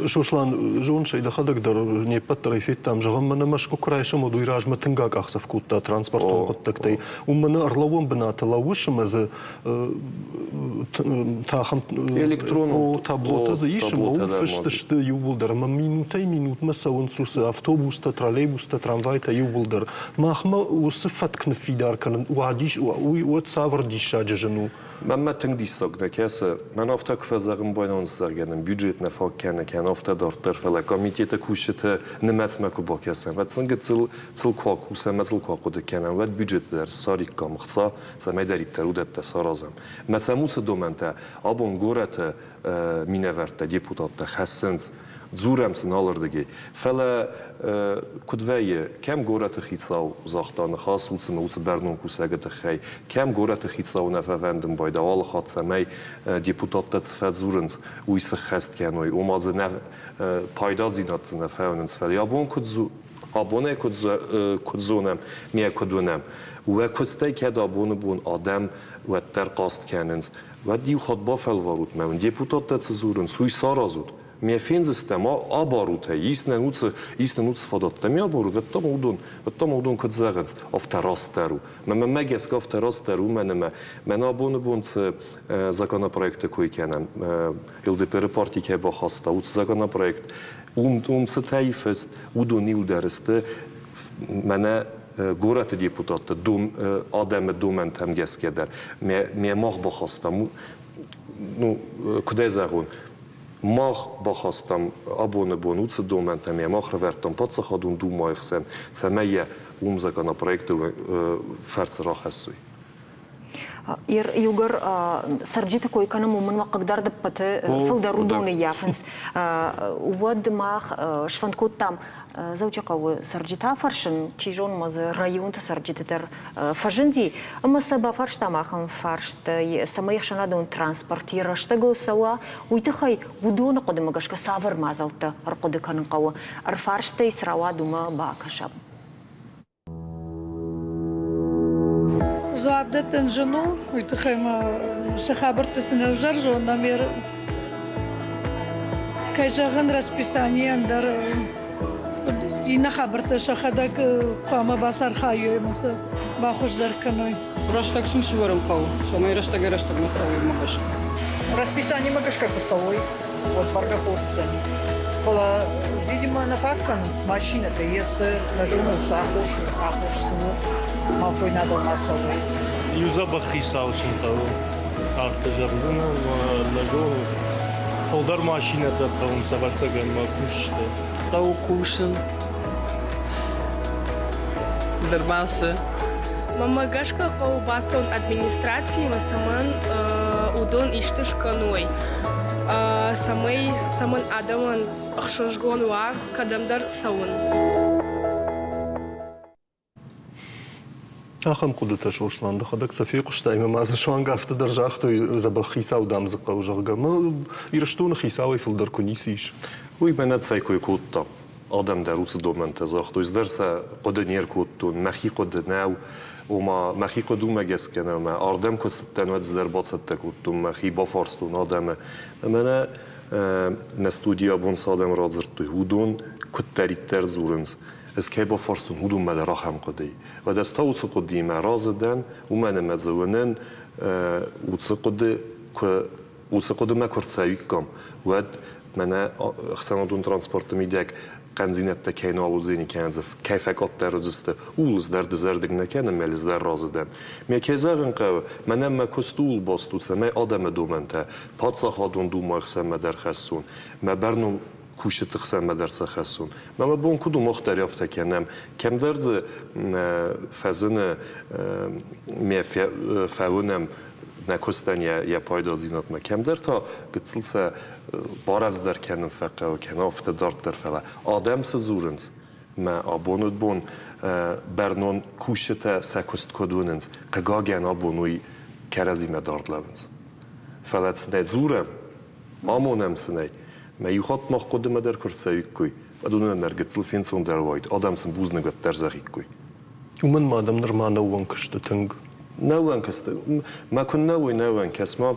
Сослан, зоныс ӕй дӕхӕдӕг дӕр не ппӕт дӕр ӕй федтам, зӕгъӕм, мӕнӕ Мӕскуы куы райсӕм, уӕд уый размӕ тынг акъахдзӕф кодта транспортон хъуыддӕгтӕй. Уым мӕнӕ ӕрлӕууӕн бынаты лӕууыс ӕмӕ дзы тахӕм
электронон
таблотӕ дзы ис ӕмӕ уым фыст сты иууылдӕр ӕмӕ минутӕй минутмӕ цӕуынц уыцы автобустӕ, троллейбустӕ, трамвайтӕ иууылдӕр. Махмӕ уыцы фӕтк ныффидар кӕнын уадис, уый уӕд цавӕр диссаджы зын у?
Мӕнмӕ тынг диссаг нӕ кӕсы. Мӕн афтӕ куы фӕзӕгъын байнон зӕгъгӕ нын бюджет нӕ фаг кӕны, кӕнӕ афтӕ дарддӕр, фӕлӕ комитеты кусджыты нымӕцмӕ куы бакӕсӕм, уӕд сын гыццыл сыл куы акусӕм ӕмӕ сыл куы ахъуыды кӕнӕм, уӕд бюджеты дӕр ссариккам ӕхца, цӕмӕйдӕриддӕр уыдӕттӕ саразӕм. Мӕ сӕм уыцы домӕнтӕ абон горӕты минӕвӕрттӕ, депутаттӕ хӕссынц, дзурӕм сын алырдыгӕй. Фӕлӕ куыд вӕййы, кӕм горӕты хицау загъта ныхас уыцы ӕмӕ уыцы бӕрнон кусӕгы тыххӕй, кӕм горӕты хицау нӕ фӕвӕндын байда алы хатт, цӕмӕй депутаттӕ цы фӕдзурынц, уый сыххӕст кӕной, ома дзы нӕ пайдадзинад дзы нӕ фӕуынынц. Фӕлӕ абон куыд абонӕй куыд зонӕм, ме куыд уынӕм, уӕ куыстӕй кӕд абоны бон адӕм уӕддӕр хъаст кӕнынц, уӕд иу хатт бафӕлварут мӕ уын депутаттӕ цы дзурынц, уый саразут. Ме фендзыстӕм, абарут ӕй, ис нын уыцы, ис нын уыцы фадӕттӕ, ме абарут, уӕдта уыдон, уӕдта уыдон куыд зӕгъынц, афтӕ растдӕр у. Мӕнмӕ гӕсгӕ афтӕ растдӕр у, мӕн ӕмӕ мӕн абоны бон цы законопроекты кой кӕнӕм, ЛДПР-ы парти кӕй бахаста, уыцы законопроект, уым, уым цытӕ и фыст, уыдон иуылдӕр сты мӕнӕ горӕты депутатты дом, адӕмы домӕнтӕм гӕсгӕ дӕр. Ме мах бахастам, ну, куыдӕй зӕгъон, мах бахастам абоны бон уыцы домӕнтӕм, йӕ мах рывӕрдтам Паддзахадон Думӕйы хсӕн, цӕмӕй йӕ уым законопроекты фӕрцы рахӕссой.
Иугӕр цӕрджыты кой кӕнӕм, уымӕн мӕ хъыгдард ӕппӕты фылдӕр уыдон ӕййафынц. Уӕд мах сфӕнд кодтам Дзӕуджыхъӕуы цӕрджытӕ фӕрсын, чи зоны ма дзы районты цӕрджыты дӕр фӕзынди, ӕмӕ сӕ бафарстам ахӕм фарст, цӕмӕй ӕхсӕнадон транспорт йӕ рӕстӕгыл цӕуа, уый тыххӕй уыдоны хъуыдымӕ гӕсгӕ цавӕр мадзӕлттӕ ӕрхъуыды кӕнын хъӕуы, ӕрфарстӕй цы рауад, уымӕ бакӕсӕм.
Дзуапп дӕттын зын у, уый тыххӕй ма цы хабӕрттӕ сын ӕвзӕр зонӕм, кӕй зӕгъын, расписанийӕн дӕр иннӕ хабӕрттӕ сӕхӕдӕг хъуамӕ бацархайой ӕмӕ сӕ бахуыздӕр кӕной.
Рӕстӕг сын сывӕрын хъӕуы, цӕмӕй рӕстӕгӕй-рӕстӕгмӕ цӕуой уымӕ гӕсгӕ.
Расписаниемӕ гӕсгӕ куы цӕуой, уӕд бӕргӕ хорз уыдзӕни. Фӕлӕ, видимо, нӕ фаг кӕнынц машинӕтӕ, йе цы нӕ зонынц, аххос, аххос цы у, афойнадыл ма цӕуой.
Иу дзӕбӕх хицау сын хъӕуы. Афтӕ зӕгъдзынӕн, нӕ зонын. Фылдӕр машинӕтӕ хъӕуынц, ӕвӕццӕгӕн, мӕ кусджытӕ.
Хъӕуы кусын. Нырма цы?
Мӕнмӕ гӕсгӕ хъӕуы бацӕуын администрацимӕ, цӕмӕн уыдон исты скӕной, цӕмӕй цӕмӕн адӕмӕн ӕхсызгон уа кӕдӕмдӕр цӕуын.
Ахӕм хъуыдытӕ Сослан дӕхӕдӕг сӕ фехъуыстай ӕмӕ ма дзы суанг афтӕ дӕр загътой, дзӕбӕх хицау дам дзы хъӕуы, зӕгъгӕ. Мӕ Ирыстоны хицауӕй фылдӕр куы ницы ис.
Уый мӕнӕ цӕй кой кодта. Адӕм дӕр уыцы домӕнтӕ загътой. Цыдӕр сӕ хъуыды не ркодтон, мӕхи хъуыды нӕу. Ома, мӕхи хъуыды уымӕ гӕсгӕ нӕу, мӕ ардӕм куы цыдтӕн, уӕд цыдӕр бацӕттӕ кодтон, мӕхи бафарстон адӕмы. Ӕмӕ нӕ нӕ студийы абон цы адӕм радзырдтой, уыдон куыддӕриддӕр дзурынц, ӕз кӕй бафарстон, уыдонмӕ дӕр ахӕм хъуыды и. Уӕд ӕз та уыцы хъуыдыимӕ разы дӕн, уымӕн ӕмӕ дзы уынын, уыцы хъуыды куы уыцы хъуыдымӕ куы рцӕуиккам, уӕд мӕнӕ ӕхсӕнадон транспорты мидӕг хъӕндзинӕдтӕ кӕй нал уыдзӕни, кӕнӕ дзы кӕй фӕкъаддӕр уыдзысты, ууыл ӕз дӕр дызӕрдыг нӕ кӕнын, мӕ ӕз дӕр разы дӕн. Ме кӕй зӕгъын хъӕуы, мӕнӕн мӕ куыст ууыл баст у, цӕмӕй адӕмы домӕнтӕ паддзахадон думӕйы хсӕнмӕ дӕр хӕссон, мӕ бӕрнон кусджыты хсӕнмӕ дӕр сӕ хӕссон. Мӕ мӕ бон куыд у, мах дӕр афтӕ кӕнӕм. Кӕмдӕр дзы фӕзыны, ме фӕуынӕм нӕ куыстӕн йӕ пайдадзинадмӕ. Кӕмдӕр та гыццыл сӕ барӕвдздӕр кӕнын фӕхъӕуы, кӕнӕ афтӕ дарддӕр, фӕлӕ адӕм цы дзурынц, мӕ абоны бон бӕрнон кусджытӕ сӕ куыст куыд уынынц, хъыгагӕн абон уый кӕрӕдзимӕ дард лӕууынц. Фӕлӕ цы нӕ дзурӕм, амонӕм сын ӕй, мӕ иу хатт мах хъуыдымӕ дӕр куы рцӕуиккой, уӕд уыдонӕн дӕр гыццыл фенцондӕр уаид, адӕм сын бузныг уӕддӕр зӕгъиккой.
Уымӕн ма адӕм нырма нӕ ууӕнк сты тынг.
Нӕ ууӕнк сты. Мӕ куыннӕ уой нӕ ууӕнк, ма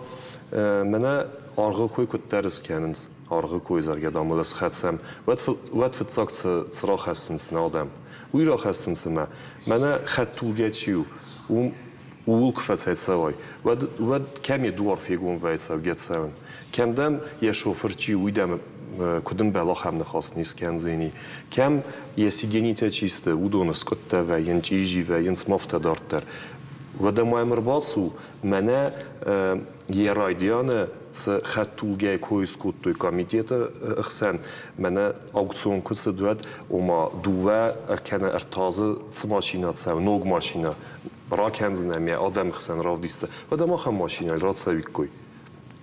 мӕнӕ аргъы кой куыддӕр скӕнынц, аргъы кой, зӕгъгӕ, дам, ыл схӕцӕм, уӕд, уӕд фыццаг цы, цы рахӕссынц нӕ адӕм, уый рахӕссынц ӕмӕ мӕнӕ хӕдтулгӕ чи у, уым ууыл куы фӕцӕйцӕуай, уӕд, уӕд кӕм йӕ дуар фегом вӕййы цӕугӕ цӕуын, кӕм дӕм йӕ шофыр чи у, уый дӕм куыд ӕмбӕлы, ахӕм ныхас не скӕндзӕни, кӕм йӕ сигенитӕ чи сты, уыдоны скъуыдтӕ вӕййынц, чъизи вӕййынц, ма афтӕ дарддӕр. Уӕдӕ ма йӕм ӕрбацу, мӕнӕ йӕ райдианы цы хӕдтулгӕйы кой скодтой комитеты хсӕн, мӕнӕ аукцион куы цыд, уӕд, ома дыууӕ кӕнӕ ӕртӕ цы машинӕ цӕуы, ног машинӕ, ракӕндзынӕ мӕ адӕмы хсӕн равдисдзӕн, уӕд ӕм ахӕм машинӕйыл рацӕуиккой.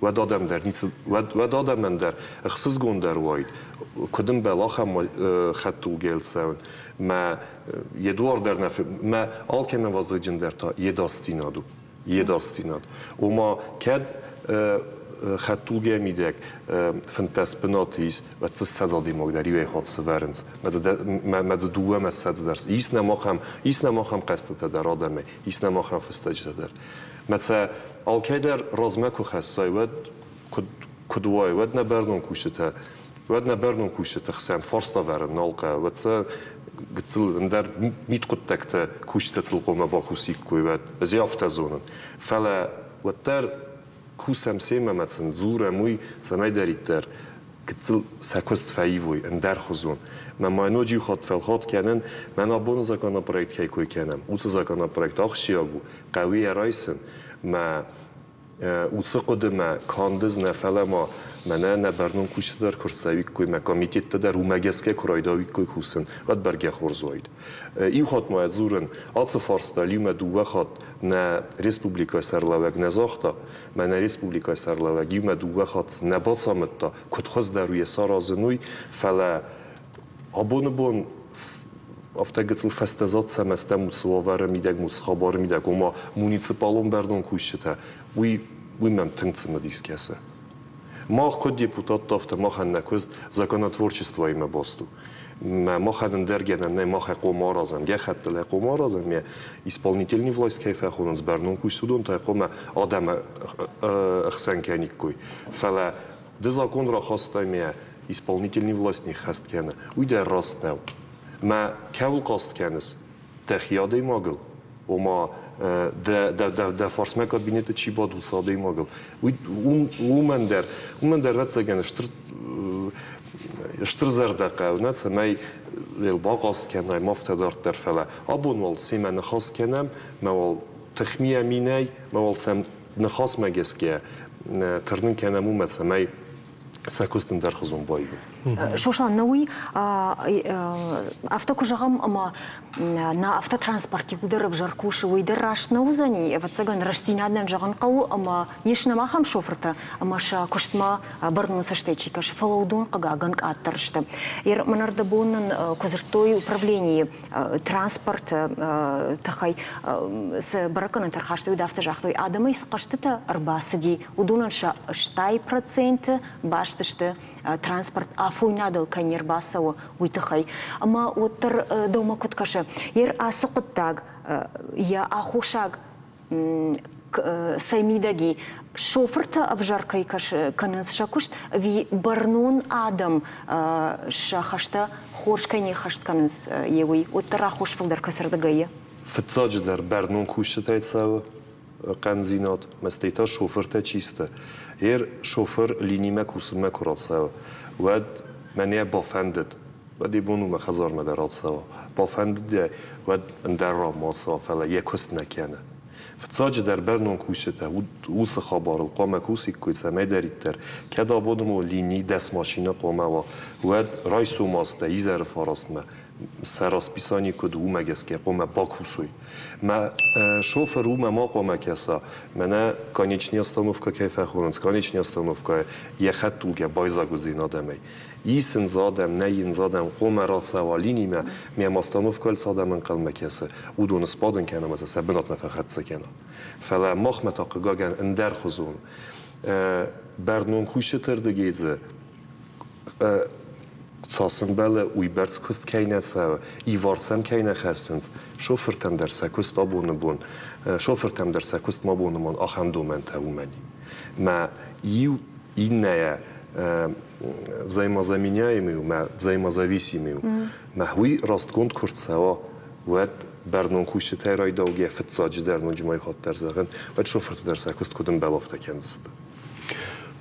Уӕд адӕм дӕр ницы, уӕд, уӕд адӕмӕн дӕр ӕхсызгондӕр уаид, куыд ӕмбӕлы ахӕм хӕдтулгӕйыл цӕуын. Мӕ йе дуар дӕр нӕ, мӕ алкӕмӕн вазыгджындӕр та йе дасдзинад у. Йе дасдзинад. Ома, кӕд хӕдтулгӕ мидӕг 15 бынаты ис, уӕд дзы 20 адӕймаг дӕр иуӕй хатт сӕвӕрынц. Мӕ дзы дыууӕмӕ 20 дӕр. Ис нӕм ахӕм, ис нӕм ахӕм хъӕстытӕ дӕр адӕмӕй, ис нӕм ахӕм фыстӕджытӕ дӕр. Мӕ сӕ алкӕй дӕр размӕ куы хӕссай, уӕд куыд, куыд уай, уӕд нӕ бӕрнон кусджытӕ, уӕд нӕ бӕрнон кусджыты хсӕн фарста ӕвӕрын нал хъӕуы, уӕд сӕ гыццыл ӕндӕр мидхъуыддӕгтӕ кусджытӕ цылхъомӕ бакусиккой, уӕд ӕз афтӕ зонын. Фӕлӕ уӕддӕр кусӕм семӕ ӕмӕ сын дзурӕм уый, цӕмӕйдӕриддӕр гыццыл сӕ куыст фӕивой ӕндӕрхуызон. Мӕ ма ноджы иу хатт фӕлхат кӕнын, мӕн абоны законопроект кӕй кой кӕнӕм, уыцы законопроект ахсджиаг у, хъӕуы йӕ райсын. Мӕ уыцы хъуыдымӕ канд ӕз нӕ, фӕлӕ ма мӕнӕ нӕ бӕрнон кусджытӕ дӕр куы рцӕуиккой, мӕ комитеттӕ дӕр уымӕ гӕсгӕ куы райдауиккой кусын, уӕд бӕргӕ хорз уаид. Иу хатт ма дзурын, ацы фарста иумӕ дыууӕ хатт нӕ республикӕйы сӕргълӕууӕг нӕ загъта, мӕнӕ республикӕйы сӕргълӕууӕг иумӕ дыууӕ хатт нӕ бацамыдта, куыд хуыздӕр у йӕ саразын, уый, фӕлӕ абоны бон афтӕ гыццыл фӕстӕзад цӕмӕ стӕм уыцы уавӕры мидӕг, уыцы хабары мидӕг, ома муниципалон бӕрнон кусджытӕ, уый, уый мӕм тынг цымыдис кӕсы. Мах куыд депутаттӕ, афтӕ махӕн нӕ куыст законотворчествоимӕ баст у. Мӕ махӕн ӕндӕр гӕнӕн нӕй, мах ӕй хъуамӕ аразӕм, гӕххӕттыл ӕй хъуамӕ аразӕм, йӕ исполнительный власть кӕй фӕхонынц, бӕрнон куыст, уыдон та хъуамӕ адӕмы ӕхсӕн кӕниккой. Фӕлӕ ды закон рахастай мӕ исполнительный власть не ххӕст кӕны, уый дӕр раст нӕу. Мӕ кӕуыл хъаст кӕныс? Дӕхи адӕймагыл? Ома дӕ, дӕ, дӕ, дӕ фарсмӕ кабинеты чи бады, уыцы адӕймагыл. Уый, уымӕн дӕр, уымӕн дӕр ӕвӕццӕгӕн стыр стыр зӕрдӕ хъӕуы, нӕ, цӕмӕй йыл бахъаст кӕнай, ма афтӕ дарддӕр, фӕлӕ абон уал семӕ ныхас кӕнӕм, мӕ уал тыхмийӕ ми нӕй, мӕ уал сӕм ныхасмӕ гӕсгӕ тырнын кӕнӕм уымӕ, цӕмӕй Сӕ куыст ӕндӕрхуызон баивын.
Сослан, нӕ уый афтӕ куы зӕгъӕм, ӕмӕ нӕ автотранспорт иуылдӕр ӕвзӕр кусы, уый дӕр раст нӕ уыдзӕни. Ӕвӕццӕгӕн, рӕстдзинад нӕм зӕгъын хъӕуы, ӕмӕ ис нӕм ахӕм шофыртӕ, ӕмӕ сӕ куыстмӕ бӕрнон цӕстӕй чи кӕсы, фӕлӕ уыдон, хъыгагӕн, къаддӕр сты. Мӕн ӕрдӕбон нын куы дзырдтой управленийы транспорты тыххӕй цы бӕрӕггӕнӕнтӕ ӕрхастой, уыд афтӕ загътой, адӕмӕй цы хъӕстытӕ ӕрбацыди, уыдонӕн сӕ 80% баст сты транспорт афойнадыл кӕй не рбацӕуы, уый тыххӕй. Ӕмӕ уӕддӕр дӕумӕ куыд кӕсы, ер ацы хъуыддаг йӕ аххосаг цӕй мидӕг и? Шофыртӕ ӕвзӕр кӕй кӕнынц сӕ куыст, ӕви бӕрнон адӕм сӕ хӕстӕ хорз кӕй не ххӕст кӕнынц, е уый уӕддӕр аххос фылдӕр кӕцырдыгӕй и?
Фыццаджыдӕр бӕрнон кусджытӕй цӕуы хъӕндзинад, мӕстӕй та шофыртӕ чи сты. Ер шофыр линимӕ кусынмӕ куы рацӕуы, уӕд мӕнӕ бафӕндыд, уӕд йӕ бон у мӕ хӕдзармӕ дӕр ацӕуа. Бафӕндыд ӕй, уӕд ӕндӕр ранмӕ ацӕуа, фӕлӕ йӕ куыст нӕ кӕны. Фыццаджыдӕр бӕрнон кусджытӕ уыцы хабарыл хъуамӕ кусиккой, цӕмӕйдӕриддӕр, кӕд абоны бон лини 10 машинӕ хъуамӕ уа, уӕд райсом азтӕ изӕры фарастмӕ сӕ расписани куыд, уымӕ гӕсгӕ хъуамӕ бакусой. Мӕ шофыр уымӕ ма хъуамӕ кӕса, мӕнӕ конечный остановка кӕй фӕхонынц, конечный остановкӕйы йӕ хӕдтулгӕ байдзаг уыдзӕн адӕмӕй. Исынц адӕм, нӕ йынц адӕм, хъуамӕ рацӕуа линимӕ, мӕм остановкӕйыл цы адӕм ӕнхъӕлмӕ кӕсы, уыдоны сбадын кӕна ӕмӕ сӕ сӕ бынатмӕ фӕхӕццӕ кӕна. Фӕлӕ махмӕ та, хъыгагӕн, ӕндӕрхуызон. Бӕрнон кусджыты рдыгӕй дзы цас ӕмбӕлы, уыйбӕрц куыст кӕй нӕ цӕуы, ивар сӕм кӕй нӕ хӕссынц, шофыртӕн дӕр сӕ куыст абоны бон, шофыртӕм дӕр сӕ куыст ма боны бон ахӕм домӕнтӕ уымӕн и. Мӕ иу иннӕйӕ взаимозаменяемый у, мӕ взаимозависимый у. Мӕ уый растгонд куы рцӕуа, уӕд бӕрнон кусджытӕй райдаугӕ фыццаджыдӕр ноджы ма иу хатт дӕр зӕгъын, уӕд шофырты дӕр сӕ куыст куыд ӕмбӕлы, афтӕ кӕндзысты.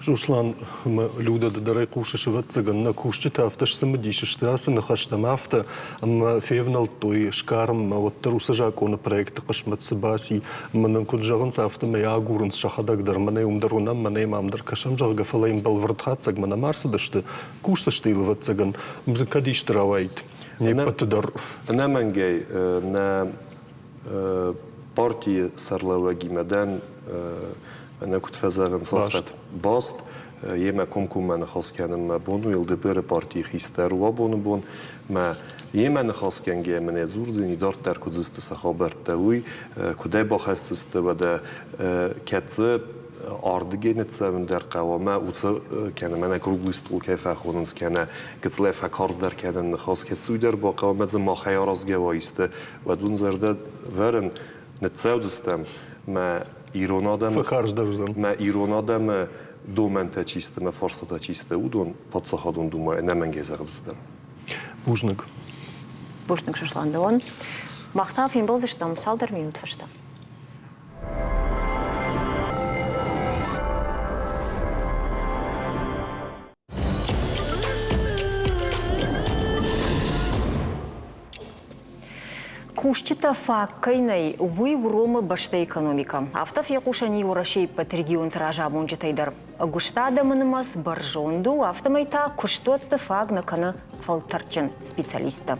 Руслан ӕмӕ Людӕ ды дӕр ӕй хъусыс, ӕвӕццӕгӕн, нӕ кусджытӕ афтӕ сцымыдис сты ацы ныхӕстӕм, афтӕ, ӕмӕ февнӕлдтой сгарынмӕ, уӕддӕр уыцы закъоны проекты хъысмӕт цы баци, ӕмӕ нын куыд зӕгъынц, афтӕмӕй агурынц сӕхӕдӕг дӕр, мӕнӕй уым дӕр уынӕм, мӕнӕй ма ам дӕр кӕсӕм, зӕгъгӕ, фӕлӕ йын бӕлвырд хатдзӕгмӕ нӕма ӕрцыдысты, кусдзысты йыл, ӕвӕццӕгӕн, дзы кӕд исты рауаид не ппӕты дӕр.
Ӕнӕмӕнгӕй нӕ партийы сӕрлӕууӕгимӕ дӕн мӕнӕ куыд фӕзӕгъынц, афтӕ баст. Йемӕ комкоммӕ ныхас кӕнын мӕ бон у, ЛДПР-ы партийы хистӕр у абоны бон. Мӕ йемӕ ныхасгӕнгӕйӕ мын ӕй дзурдзӕни, дарддӕр куыд сты сӕ хабӕрттӕ, уый, куыдӕй бахӕсдзысты, уӕдӕ кӕд дзы ардыгӕй ныццӕуын дӕр хъӕуа мӕ уыцы кӕнӕ мӕнӕ круглый стол кӕй фӕхонынц, кӕнӕ гыццылӕй фӕкарздӕр кӕнын ныхас, кӕд дзы уый дӕр бахъӕуа мӕ дзы махӕй аразгӕ уа исты, уӕд уын зӕрдӕ вӕрын, ныццӕудзыстӕм мӕ ирон адӕмы
Фӕкарздӕр уыдзӕн.
Мӕ ирон адӕмы домӕнтӕ чи сты, мӕ фарстатӕ чи сты, уыдон паддзахадон думӕйы ӕнӕмӕнгӕй зӕгъдзыстӕм.
Бузныг.
Бузныг, Сослан, дӕуӕн. Мах та фембӕлдзыстӕм цалдӕр минут фӕстӕ. Кусджытӕ фаг кӕй нӕй, уый уромы бӕстӕйы экономикӕ. Афтӕ фехъусӕн и Уӕрӕсейы ӕппӕт регионты разамонджытӕй дӕр. Ӕгуыст адӕмы нымӕц бӕрзонд у, афтӕмӕй та куыстуӕтты фаг нӕ кӕны фӕлтӕрдджын специалисттӕ.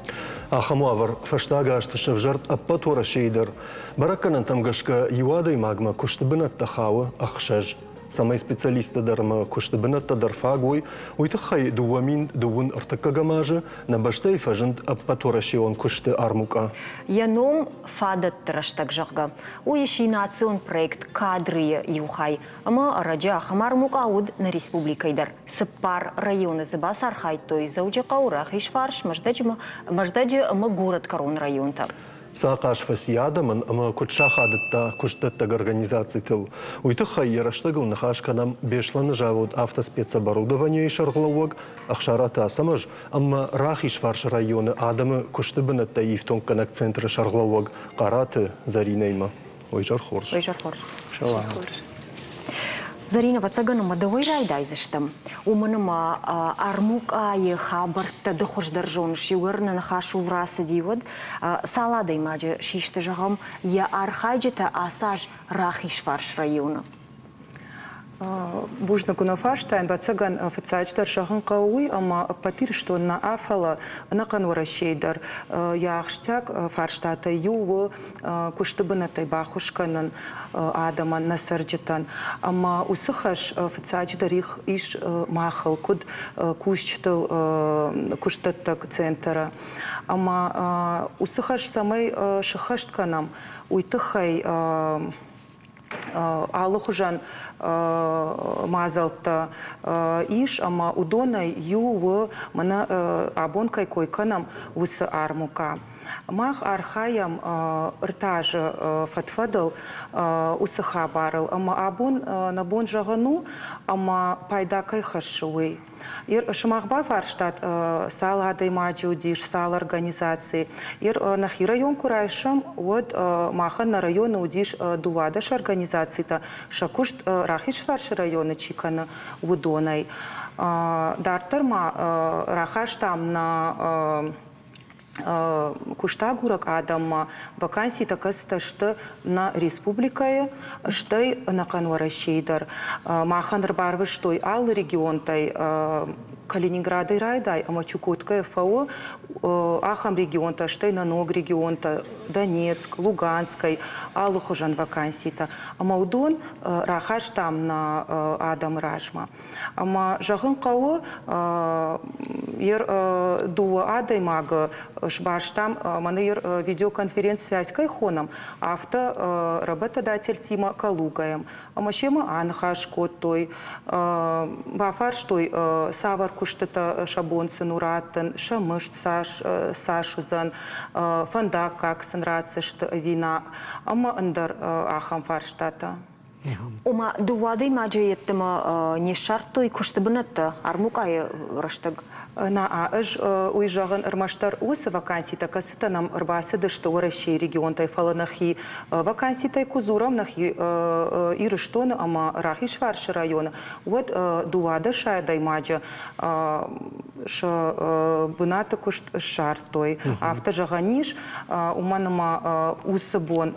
Ахӕм уавӕр фӕстаг азты сӕвзӕрд ӕппӕт Уӕрӕсейы дӕр. Бӕрӕггӕнӕнтӕм гӕсгӕ иу адӕймагмӕ куысты бынӕттӕ хауы ӕхсӕз. Цӕмӕй специалисттӕ дӕр ӕмӕ куысты бынӕттӕ дӕр фаг уой, уый тыххӕй 2000 ӕртыккӕгӕм азы нӕ бӕстӕйы фӕзынд ӕппӕтуӕрӕсеон куысты армукъа.
Йӕ ном «Фадӕтты рӕстӕг», зӕгъгӕ, уый сси национ проект «Кадры-йы» иу хай. Ӕмӕ ӕрӕджы ахӕм армукъа уыд нӕ республикӕйы дӕр. Цыппар районы дзы бацархайдтой Дзӕуджыхъӕу, Рахизфарс, Мӕздӕджы ӕмӕ Горӕтгӕрон районтӕ.
Цы ахъаз фӕци адӕмӕн ӕмӕ куыд сахадыдта куыстдӕттӕг организацитыл, уый тыххӕй йӕ рӕстӕгыл ныхас кӕнӕм Беслӕны завод «Автоспецоборудование»-йы сӕргълӕууӕг Ӕхсараты Ацӕмӕз ӕмӕ Рахизфарсы районы адӕмы куысты бынӕттӕй ифтонггӕнӕг центры сӕргълӕууӕг Хъараты Зӕринӕимӕ. Ой, зӕр хорз.
Ой, зӕр хорз. Зӕринӕ, ӕвӕццӕгӕн ӕмӕ дӕуӕй райдайдзыстӕм. Уымӕн ӕмӕ армукъайы хабӕрттӕ ды хуыздӕр зоныс, иугӕр нӕ ныхас ууыл рацыди, уӕд цал адӕймаджы систы, зӕгъӕм, йӕ архайджытӕ ацы аз Рахизфарс районы?
Бузныг уын фарстайӕн. Ӕвӕццӕгӕн, фыццаджыдӕр зӕгъын хъӕуы уый, ӕмӕ ӕппӕт Ирыстон нӕ, фӕлӕ ӕнӕхъӕн Уӕрӕсейы дӕр йӕ ахсджиаг фарстатӕй иу у куысты бынӕттӕй баххуыс кӕнын адӕмӕн, нӕ цӕрджытӕн. Ӕмӕ уыцы хӕс фыццаджыдӕр ис махыл, куыд кусджытыл куыстдӕттӕг центры. Ӕмӕ уыцы хӕс цӕмӕй сыххӕст кӕнӕм, уый тыххӕй алыхуызӕн мадзӕлттӕ ис, ӕмӕ уыдонӕй иу у, мӕнӕ абон кӕй кой кӕнӕм, уыцы армукъа. Мах архайӕм ӕртӕ азы фӕд-фӕдыл уыцы хабарыл, ӕмӕ абон нӕ бон зӕгъын у, ӕмӕ пайда кӕй хӕссы, уый. Сымах бафарстат, цал адӕймаджы уыдис, цал организацийы. Нӕхи район куы райсӕм, уӕд махӕн нӕ районы уыдис 12 организацитӕ, сӕ куыст Рахизфарсы районы чи кӕны, уыдонӕй. Дарддӕр ма рахастам нӕ куыстагурӕг адӕммӕ ваканситӕ кӕцытӕ сты нӕ республикӕйы, стӕй ӕнӕхъӕн Уӕрӕсейы дӕр. Махӕн ӕрбарвыстой алы регионтӕй Калининградӕй райдай ӕмӕ Чукоткӕйы фӕуы ахӕм регионтӕ, стӕй нӕ ног регионтӕ Донецк, Луганскӕй алыхуызӕн ваканситӕ. Ӕмӕ уыдон рахастам нӕ адӕмы размӕ. Ӕмӕ зӕгъын хъӕуы, дыууӕ адӕймагы сбарстам, мӕнӕ видеоконференц-связь кӕй хонӕм, афтӕ работодательтимӕ Калугӕйӕм. Ӕмӕ семӕ аныхас кодтой, бафарстой, цавӕр куыстытӕ сӕ бон сын у раттын, сӕ мызд цас уыдзӕн, фӕндаггаг сын ратдзысты ӕви нӕ, ӕмӕ ӕндӕр ахӕм фарстатӕ.
Ома дыууӕ адӕймаджы йеддӕмӕ не ссардтой куысты бынӕттӕ армукъайы рӕстӕг?
Нӕ, ӕз уый зӕгъын ӕрмӕстдӕр уыцы ваканситӕ, кӕцытӕ нӕм ӕрбацыдысты Уӕрӕсейы регионтӕй, фӕлӕ нӕхи ваканситӕй куы дзурӕм нӕхи Ирыстоны ӕмӕ Рахизфарсы районы, уӕд 12 адӕймаджы сӕ бынаты куыст ссардтой. Афтӕ зӕгъӕн ис, уымӕн ӕмӕ уыцы бон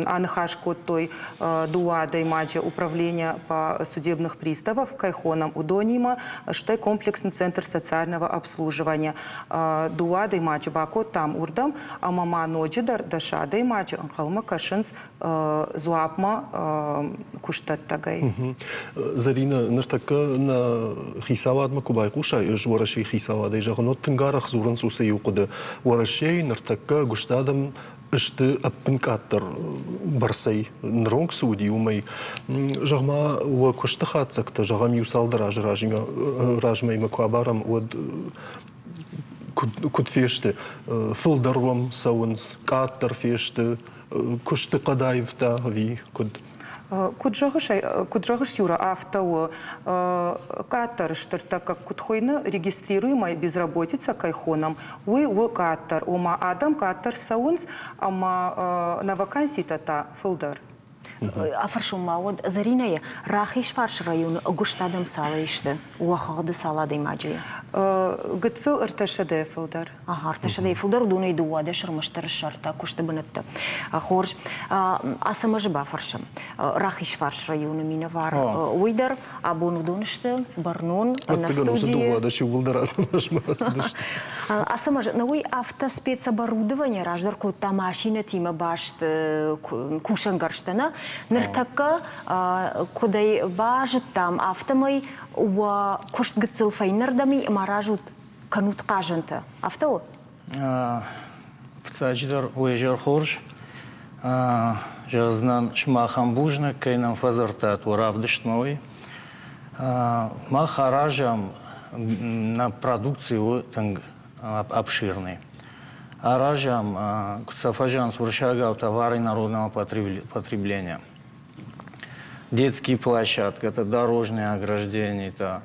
аныхас кодтой дыууӕ адӕймаджы управление по судебных приставов кӕй хонӕм, уыдонимӕ, стӕй комплексный центр социального обслуживания. Дыууӕ адӕймаджы бакодтам уырдӕм, ӕмӕ ма ноджыдӕр 10 адӕймаджы ӕнхъӕлмӕ кӕсынц дзуапмӕ куыстдӕттӕгӕй.
Зӕринӕ, ныртӕккӕ нӕ хицауадмӕ куы байхъусай, ӕз Уӕрӕсейы хицауадӕй зӕгъын, уӕд тынг арӕх дзурынц уыцы иу хъуыды. Уӕрӕсейы ныртӕккӕ ӕгуыст адӕм сты ӕппынкъаддӕр бӕрцӕй, ныронг цы уыди, уымӕй. Зӕгъ-ма, уӕ куысты хатдзӕгтӕ, зӕгъӕм, иу цалдӕр азы размӕ куы абарӕм, уӕд куыд фесты? Фылдӕр уӕм цӕуынц, къаддӕр фесты, куысты хъӕд аивта ӕви куыд?
Куыд зӕгъыс, куыд зӕгъыс, Юра, афтӕ у. Къаддӕр стыртӕ куыд хуыйны, регистрируемая безработица кӕй хонӕм, уый у къаддӕр. Ома адӕм къаддӕр цӕуынц ӕмӕ нӕ ваканситӕ та фылдӕр.
Афӕрсон ма уӕд Зӕринӕйы Рахизфарсы районы ӕгуыст адӕм цалӕй сты? Уӕ хыгъды цал адӕймаджы?
Гыццыл 300-ӕй фылдӕр.
Ага, 300-ӕй фылдӕр, уыдонӕй 12 ӕрмӕстдӕр ссардта куысты бынӕттӕ. Хорз. Ацӕмӕзы бафӕрсӕм. Рахизфарс районы минӕвар. Уый дӕр абон уыдон сты бӕрнон нӕ студийы.
Ӕцӕгӕн иууылдӕр Ацӕмӕзмӕ ацыдысты.
Ацӕмӕз, нӕ уый автоспецоборудование раздӕр кодта машинӕтимӕ баст кусӕнгӕрзтӕ, нӕ? Ныртӕккӕ куыдӕй базыдтам, афтӕмӕй уӕ куыст гыццыл фӕйнӕрдӕм и ӕмӕ аразут кӕнут хъазӕнтӕ. Афтӕ у?
Фыццаджыдӕр уе зӕр хорз. Зӕгъдзынӕн сымахӕн бузныг, кӕй нӕм фӕдзырдтат уӕ равдыстмӕ, уый. Мах аразӕм, нӕ продукци у тынг обширный. Аразӕм, куыд сӕ фӕзӕгъынц уырыссагау, товары народного потребления. Детские площадки, это дорожные ограждения, это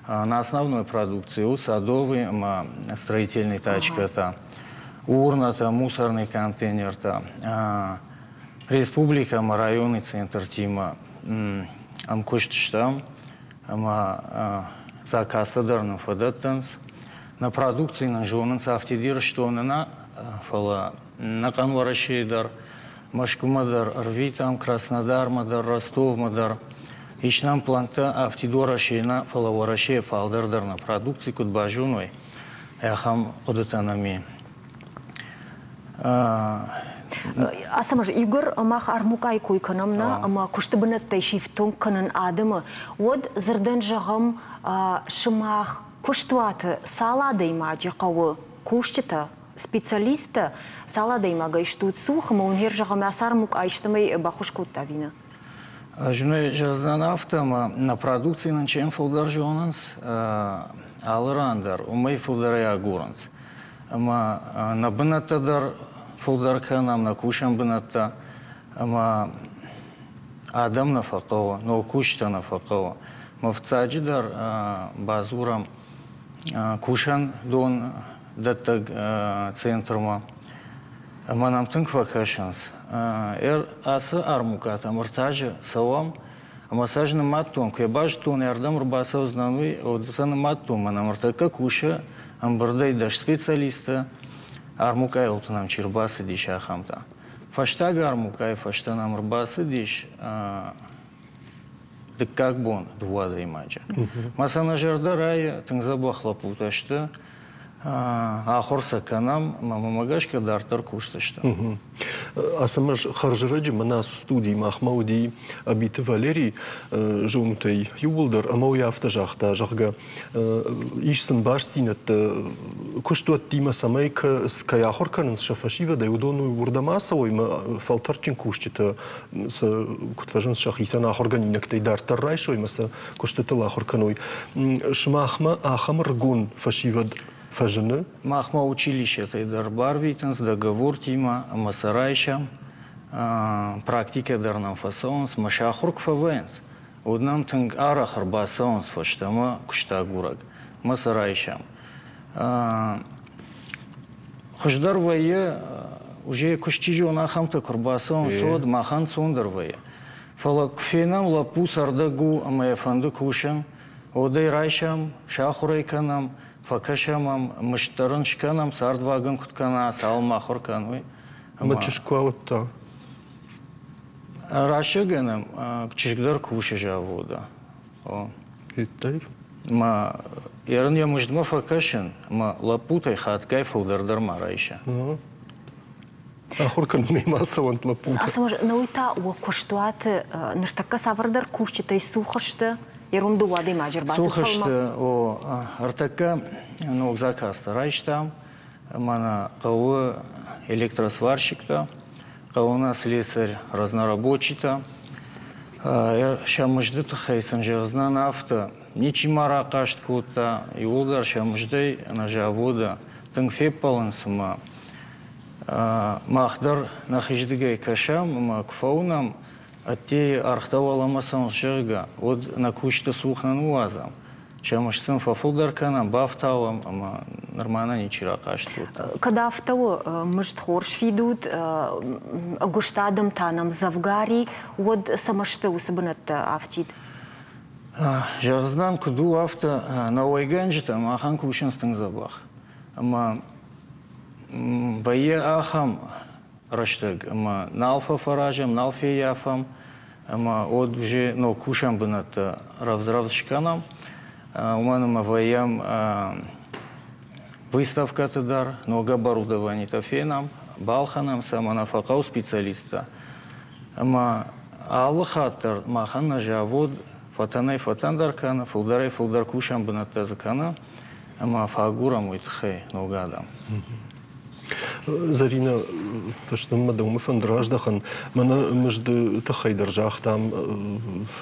на основной продукции у садовый ӕмӕ строительный тачкӕтӕ, урнатӕ, мусорный контейнертӕ. Республикӕ ӕмӕ районы центртимӕ ӕмкуыст стӕм ӕмӕ заказтӕ дӕр нын фӕдӕттынц. Нӕ продукци нын зонынц афтид Ирыстоны нӕ, фӕлӕ ӕнӕхъӕн Уӕрӕсейы дӕр, Мӕскуымӕ дӕр ӕрвитӕм, Краснодармӕ дӕр, Ростовмӕ дӕр. Ис нӕм плантӕ афтид Уӕрӕсейы нӕ, фӕлӕ Уӕрӕсейы фалдӕр дӕр нӕ продукци куыд базоной, ахӕм хъуыдытӕ нӕм и.
Ацӕмӕз, Игорь, мах армукъайы кой кӕнӕм нӕ, ӕмӕ куысты бынӕттӕй сифтонг кӕнын адӕмы, уӕд дзырдӕн зӕгъӕм, сымах куыстуаты цал адӕймаджы хъӕуы кусджытӕ, специалисттӕ, цал адӕймагӕй стут цух ӕмӕ уын зӕгъӕм, ацы армукъа истӕмӕй баххуыс кодта ӕви нӕ?
Ӕз нӕ зӕгъдзынӕн афтӕ, ӕмӕ нӕ продукци нын чем фылдӕр зонынц, алы ран дӕр, уымӕй фылдӕрӕй агурынц. Ӕмӕ нӕ бынӕттӕ дӕр фылдӕр кӕнӕм, нӕ кусӕн бынӕттӕ, ӕмӕ адӕм нӕ фӕхъӕуы, ног кусджытӕ нӕ фӕхъӕуы. Мӕ фыццаджыдӕр бадзурӕм кусӕндон дӕттӕг центрмӕ, ӕмӕ нӕм тынг фӕкӕсынц. Ацы армукъатӕм ӕртӕ цӕуӕм, ӕмӕ сӕ ӕз нымадтон, куы йӕ базыдтон, ардӕм ӕрбацӕудзынӕн, уый, уӕд сӕ нымадтон, мӕнӕ ныртӕккӕ кусы ӕмбырдӕй 10 специалисты, армукъайыл нӕм чи рбацыдис, ахӕмтӕ. Фӕстаг армукъайы фӕстӕ нӕм ӕрбацыдис дыккаг бон дыууӕ адӕймаджы. Мӕ сӕ нӕ зӕрдӕ райы, тынг дзӕбӕх лӕппутӕ сты. Ахуыр сӕ кӕнӕм, ӕмӕ мӕмӕ гӕсгӕ дарддӕр кусдзысты.
Ацӕмӕз, хӕрзӕрӕджы мӕнӕ ацы студийы махмӕ уыди Абиты Валерий зонутӕй иууылдӕр, ӕмӕ уый афтӕ загъта, зӕгъгӕ, ис сын бастдзинӕдтӕ куыстуӕттимӕ, цӕмӕй кӕй ахуыр кӕнынц сӕ фӕсивӕдӕй, уыдон уырдӕм ацӕуой ӕмӕ фӕлтӕрдджын кусджытӕ сӕ куыд фӕзынынц, сӕхицӕн ахуыргӕнинӕгтӕй дарддӕр райсой ӕмӕ сӕ куыстытыл ахуыр кӕной. Сымахмӕ ахӕм ӕрыгон фӕсивӕд фӕзыны?
Махмӕ училищетӕй дӕр барвитынц договортимӕ ӕмӕ сӕ райсӕм. Практикӕ дӕр нӕм фӕцӕуынц, мӕ сӕ ахуыр куы фӕвӕййынц, уӕд нӕм тынг арӕх ӕрбацӕуынц фӕстӕмӕ куыстагурӕг, мӕ сӕ райсӕм. Хуыздӕр вӕййы, уже куыст чи зоны, ахӕмтӕ куы рбацӕуынц, уӕд махӕн ӕнцондӕр вӕййы. Фӕлӕ куы фенӕм, лӕппу цӕрдӕг у ӕмӕ йӕ фӕнды кусын, уӕд ӕй райсӕм, сахуыр ӕй кӕнӕм, фӕкӕсӕм ӕм, мызд дӕр ын скӕнӕм, цардваг ын куыд кӕна, цалынмӕ ахуыр кӕн, уый.
Ӕмӕ чызг куы ауыдта?
Рӕсӕгӕн ӕм чызг дӕр кусы заводы.
Федтай?
Мӕ ерын йӕ мыздмӕ фӕкӕсын, ӕмӕ лӕппутӕй хатгай фылдӕр дӕр ма райса.
Ахуыр кӕнынӕй ма цӕуӕнт лӕппутӕ.
Ацӕмӕз, науи та уӕ куыстуаты ныртӕккӕ цавӕрдӕр кусджытӕй цух сты? Ерон дыууӕ адӕймаджы ӕрбацыд.
Цух сты, о. Ӕртӕккӕ ног заказтӕ райстам. Мӕнӕ хъӕуы электросварщиктӕ, хъӕуы нӕ слесарь, разнорабочитӕ. Сӕ мызды тыххӕй сын зӕгъдзынӕн афтӕ, ничи ма рахъаст кодта, иууылдӕр сӕ мыздӕй нӕ заводы тынг феппӕлынц ӕмӕ мах дӕр нӕхиздыгӕй кӕсӕм ӕмӕ куы фӕуынӕм, ӕддейы ӕргътӕ уӕлӕмӕ цӕуынц, зӕгъгӕ, уӕд нӕ кусджыты цух нӕ ныууадзӕм. Сӕ мызд сын фӕфылдӕр кӕнӕм, бафтауӕм ӕмӕ нырма нӕ ничи рахъаст кодта.
Кӕд афтӕ у, мызд хорз фидут, ӕгуыст адӕм та нӕм дзӕвгар и, уӕд цӕмӕ сты уыцы бынӕттӕ афтид?
Зӕгъдзынӕн, куыд у, афтӕ нӕ уӕйгӕнджытӕ махӕн кусынц тынг дзӕбӕх. Ӕмӕ вӕййы ахӕм рӕстӕг, ӕмӕ нал фӕфӕразӕм, нал феййафӕм, ӕмӕ уӕд уже ног кусӕн бынӕттӕ рӕвдз-рӕвдз скӕнӕм. Уымӕн ӕмӕ вӕййӕм выставкӕты дӕр, ног оборудованитӕ фенӕм, балхӕнӕм сӕ ӕмӕ нӕ фӕхъӕуы специалисттӕ. Ӕмӕ алы хатт дӕр махӕн нӕ завод фӕтӕнӕй-фӕтӕндӕр кӕны, фылдӕрӕй-фылдӕр кусӕн бынӕттӕ дзы кӕны, ӕмӕ фӕагурӕм уый тыххӕй ног адӕм.
Зӕринӕ, фӕстӕмӕ дӕумӕ фӕнды раздӕхын. Мӕнӕ мызды тыххӕй дӕр загътам,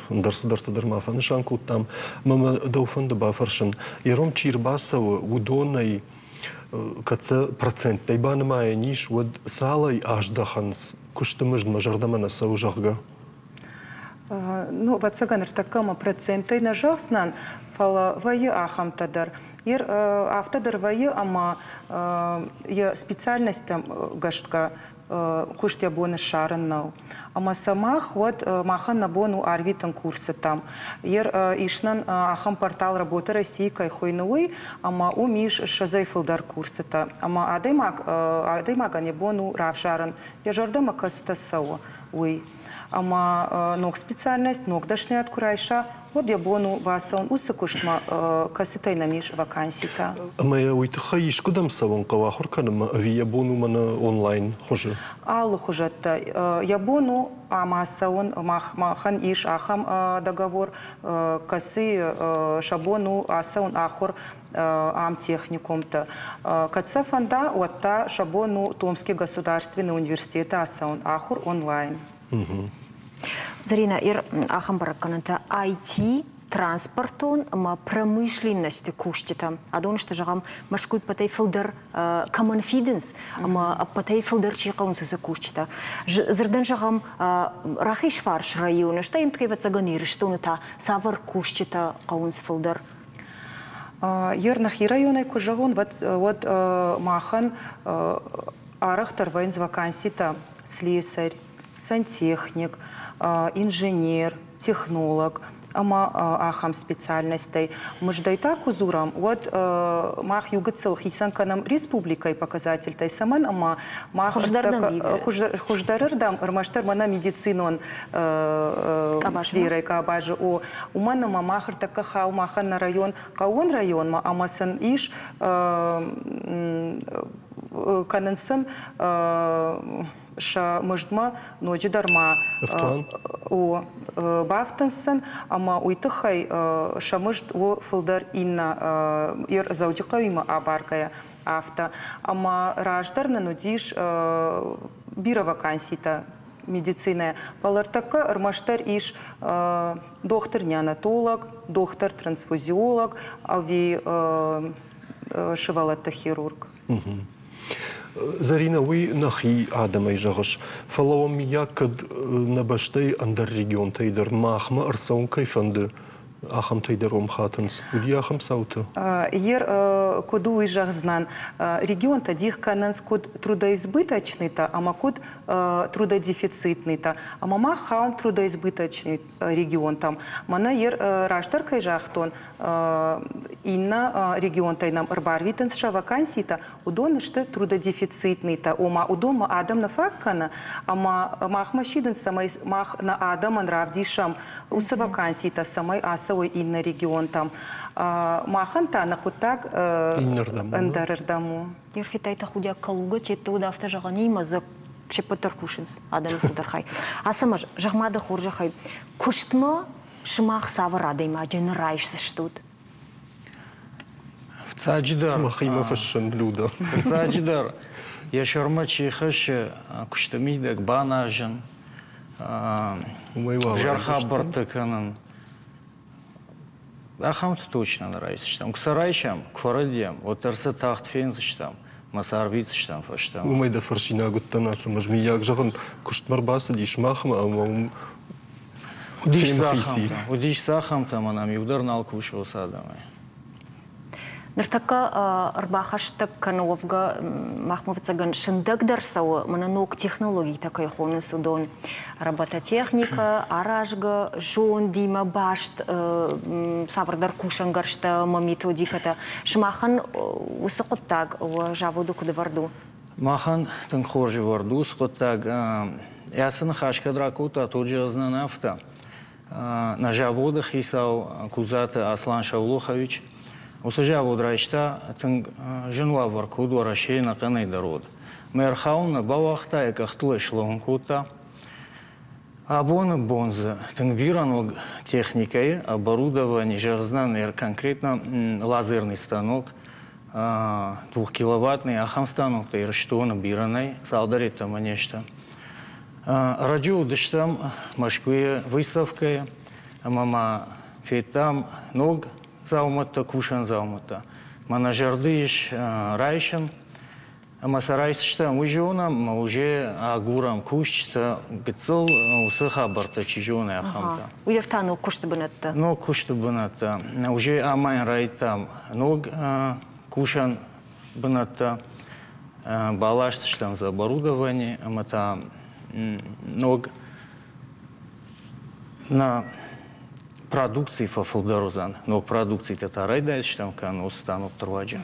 ӕндӕр цыдӕртӕ дӕр ма фӕнысан кодтам. Мӕ мӕ дӕу фӕнды бафӕрсын, ером чи рбацӕуы, уыдонӕй кӕд сӕ проценттӕй банымайӕн ис, уӕд цалӕй аздӕхынц куысты мызд мӕ зӕрдӕмӕ нӕ цӕуы, зӕгъгӕ?
Ну, ӕвӕццӕгӕн, ӕртӕккӕ мӕ проценттӕй нӕ зӕгъдзынӕн, фӕлӕ вӕййы ахӕмтӕ дӕр. Афтӕ дӕр вӕййы, ӕмӕ йӕ специальностьтӕм гӕсгӕ. куыст йӕ бон ссарын нӕу. Ӕмӕ сӕ мах уӕд махӕн нӕ бон у арвитын курсытӕм. Ер ис нын ахӕм портал Работа России кӕй хуыйны, уый, ӕмӕ уым ис ссӕдзӕй фылдӕр курсытӕ. Ӕмӕ адӕймаг адӕймагӕн йӕ бон у равзарын, йӕ зӕрдӕмӕ кӕцытӕ цӕуы, уый. Ӕмӕ ног специальность, ног дӕсныйад куы райса, уӕд йӕ бон у бацӕуын уыцы куыстмӕ, кӕцытӕй нӕм ис ваканситӕ.
Ӕмӕ йӕ уый тыххӕй искуыдӕм цӕуын хъӕуы ахуыр кӕнынмӕ ӕви йӕ бон у мӕнӕ онлайн хуызы?
Алы хуызӕттӕ. Йӕ бон у ӕмӕ цӕуын, махӕн ис ахӕм договор, кӕцыйы сӕ бон у ацӕуын ахуыр ам техникумты. Кӕд сӕ фӕнда, уӕд та сӕ бон у Томский государственный университеты ацӕуын ахуыр онлайн.
Зарина, ир ахӕм бӕрӕггӕнӕнтӕ IT, транспортон ӕмӕ промышленносты кусджытӕ. Адон сты, зӕгъӕм, Мӕскуыйы ӕппӕтӕй фылдӕр кӕмӕн фидынц ӕмӕ ӕппӕтӕй фылдӕр чи хъӕуынц, уыцы кусджытӕ. Дзырдӕн зӕгъӕм, Рахизфарс районы, стӕй ӕмткӕй, ӕвӕццӕгӕн, Ирыстоны та цавӕр кусджытӕ хъӕуынц фылдӕр?
Ер нӕхи районӕй куы зӕгъон, уӕд махӕн арӕхдӕр вӕййынц ваканситӕ слесарь, сантехник, инженер, технолог ӕмӕ ахӕм специальностӕй. Мыздӕй та куы дзурӕм, уӕд мах иу гыццыл хицӕн кӕнӕм республикӕйы показательтӕй, цӕмӕн ӕмӕ мах хуыздӕрырдӕм ӕрмӕстдӕр мӕнӕ медицинон сферӕйы къабазы у, уымӕн ӕмӕ мах ӕртӕккӕ хауы махӕн нӕ район хъӕууон районмӕ ӕмӕ сын ис кӕнынц сын сӕ мыздмӕ ноджыдӕр ма у бафтынц сын ӕмӕ уый тыххӕй сӕ мызд у фылдӕр иннӕ Дзӕуджыхъӕуимӕ абаргӕйӕ афтӕ. Ӕмӕ раздӕр нын уыдис бирӕ ваканситӕ медицинӕйӕ, фӕлӕ ӕртӕккӕ ӕрмӕстдӕр ис дохтыр-неонатолог, дохтыр-трансфузиолог ӕви сывӕллӕтты хирург.
Зӕринӕ, уый нӕхи адӕмӕй зӕгъыс, фӕлӕ уӕм миййаг кӕд нӕ бӕстӕйы ӕндӕр регионтӕй дӕр махмӕ ӕрцӕуын кӕй фӕнды, ахӕмтӕй дӕр уӕм хатынц. Уыди ахӕм цаутӕ?
Ер куыд у, уый зӕгъдзынӕн. Регионтӕ дих кӕнынц куыд трудоизбыточныйтӕ ӕмӕ куыд трудодефицитныйтӕ. Ӕмӕ мах хауӕм трудоизбыточный регионтӕм. Мӕнӕ ер раздӕр кӕй загътон, иннӕ регионтӕй нӕм ӕрбарвитынц сӕ ваканситӕ, уыдон сты трудодефицитныйтӕ, ома уыдонмӕ адӕм нӕ фаг кӕны, ӕмӕ махмӕ сидынц, цӕмӕй мах нӕ адӕмӕн равдисӕм уыцы ваканситӕ, цӕмӕй ацӕуой иннӕ регионтӕм. Махӕн та нӕ хъуыддаг ӕндӕрырдӕм у.
Ерфитай тӕхудиаг Калуга тетты уыд афтӕ зӕгъӕн имӕ дзы се ппӕт дӕр кусынц адӕмы фылдӕр хай. Ацӕмӕз, зӕгъ-ма дӕ хорзӕхӕй, куыстмӕ сымах цавӕр адӕймаджы нӕ райсдзыстут?
Фыццаджыдӕр
Мӕхимӕ фыссын, Люда.
Фыццаджыдӕр йӕ сӕрмӕ чи хӕссы куысты мидӕг баназын, ӕвзӕр хабӕрттӕ кӕнын, ахӕмты точно нӕ райсдзыстӕм. Куы сӕ райсӕм, куы фӕрӕдийӕм, уӕддӕр сӕ тагъд фендзыстӕм мӕ сӕ арвитдзыстӕм фӕстӕмӕ.
Уымӕй дӕ фӕрсинаг уыдтӕн, Ацӕмӕз, мыййаг, зӕгъын, куыстмӕ рбацыдис махмӕ ӕмӕ уым
Уыдис дзы ахӕмтӕ, ӕмӕ нӕм иу дӕр нал кусы уыцы адӕмӕй.
Ныртӕккӕ ӕрбахӕстӕг кӕны уӕвгӕ махмӕ ӕвӕццӕгӕн сындӕгдӕр цӕуы, мӕнӕ ног технологитӕ кӕй хонынц, уыдон. Робототехникӕ, аразгӕ зондимӕ баст цавӕрдӕр кусӕнгӕрзтӕ ӕмӕ методикӕтӕ. Сымахӕн уыцы хъуыддаг уӕ заводы куыд ӕвӕрд у?
Махӕн тынг хорз ӕвӕрд у уыцы хъуыддаг. Ацы ныхас кӕд ракодта, тоджы ӕз нӕ афтӕ. Нӕ заводы хицау Кудзаты Аслан Шаулохович уыцы завод райста тынг зын уавӕр, куыд Уӕрӕсейы ӕнӕхъӕнӕй дӕр уыд. Мӕ ӕрхауын нӕ бауагъта, йӕ къӕхтыл ӕй слӕууын кодта. Абоны бон дзы тынг бирӕ ног техникӕйы оборудование, зӕгъдзынӕн конкретно лазерный станок, двухкиловаттный ахӕм станоктӕ Ирыстоны бирӕ нӕй, цалдӕр йеддӕмӕ не сты. Ӕрӕджы уыдыстӕм Мӕскуыйы выставкӕйы ӕмӕ ма федтам ног дзаумӕттӕ, кусӕн дзаумӕттӕ. Мӕнӕ зӕрды ис райсын ӕмӕ сӕ райсдзыстӕм, уый зонӕм ӕмӕ уже агурӕм кусджытӕ, гыццыл уыцы хабӕрттӕ чи зоны, ахӕмтӕ.
Уый дӕр та ног куысты бынӕттӕ.
Ног куысты бынӕттӕ. Уже амайын райдыдтам ног кусӕн бынӕттӕ. Баласдзыстӕм дзы оборудовани ӕмӕ та ног нӕ продукци фӕфылдӕр уыдзӕн. Ног продукцитӕ та райдайдзыстӕм кӕнын уыцы станокты руаджы.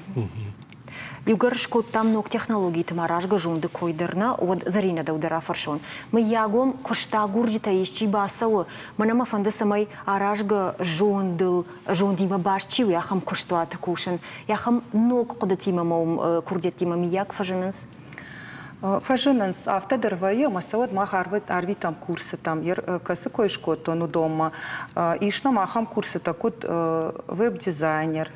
Иугӕр скодтам ног технологиты ма разгӕ зонды кой дӕр нӕ, уӕд Зӕринӕ дӕу дӕр афӕрсон. Мыййагом куыстагурджытӕй исчи бацӕуы, мӕнӕ мӕ фӕнды, цӕмӕй аразгӕ зондыл, зондимӕ баст чи у, ахӕм куыстуаты кусын, ахӕм ног хъуыдытимӕ ма уым курдиӕттимӕ мыййаг фӕзынынц?
Фӕзынынц. Афтӕ дӕр вӕййы, ӕмӕ сӕ уӕд мах арвитӕм курсытӕм, кӕцы кой скодтон, уыдонмӕ. Ис нӕм ахӕм курсытӕ, куыд веб-дизайнер,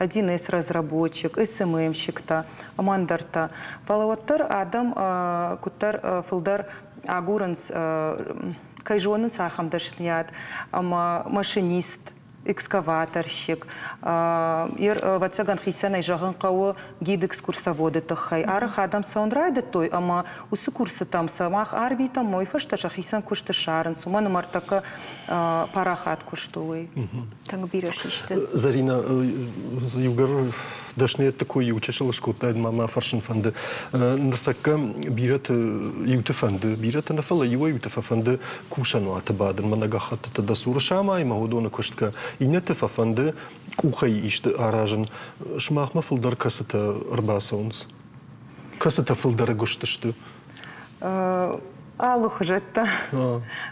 1С-разработчик, СММ-щиктӕ ӕмӕ ӕндӕртӕ. Фӕлӕ уӕддӕр адӕм куыддӕр фылдӕр агурынц, кӕй зонынц, ахӕм дӕсныйад ӕмӕ машинист, экскаваторщик. Ӕвӕццӕгӕн, хицӕнӕй зӕгъын хъӕуы гид-экскурсоводы тыххӕй. Арӕх адӕм цӕуын райдыдтой ӕмӕ уыцы курсытӕм сӕ мах арвитӕм, уый фӕстӕ сӕхицӕн куыст ссарынц, уымӕн ӕмӕ ӕртӕккӕ парахат куыст у уый.
Тынг бирӕ систы.
Зӕринӕ, иугӕр дӕсныйӕдты кой иу чысыл скодтаид, ма мӕ фӕрсын фӕнды. Ныртӕккӕ бирӕты иуты фӕнды, бирӕты нӕ, фӕлӕ иуӕй-иуты фӕфӕнды кусӕнуаты бадын, мӕнӕ гӕххӕттытӕ дӕ цуры самай ӕмӕ уыдоны куыстгӕ. Иннӕты фӕфӕнды къухӕй исты аразын. Сымахмӕ фылдӕр кӕцытӕ ӕрбацӕуынц? Кӕцытӕ фылдӕр ӕгуыст сты?
Алыхуызӕттӕ.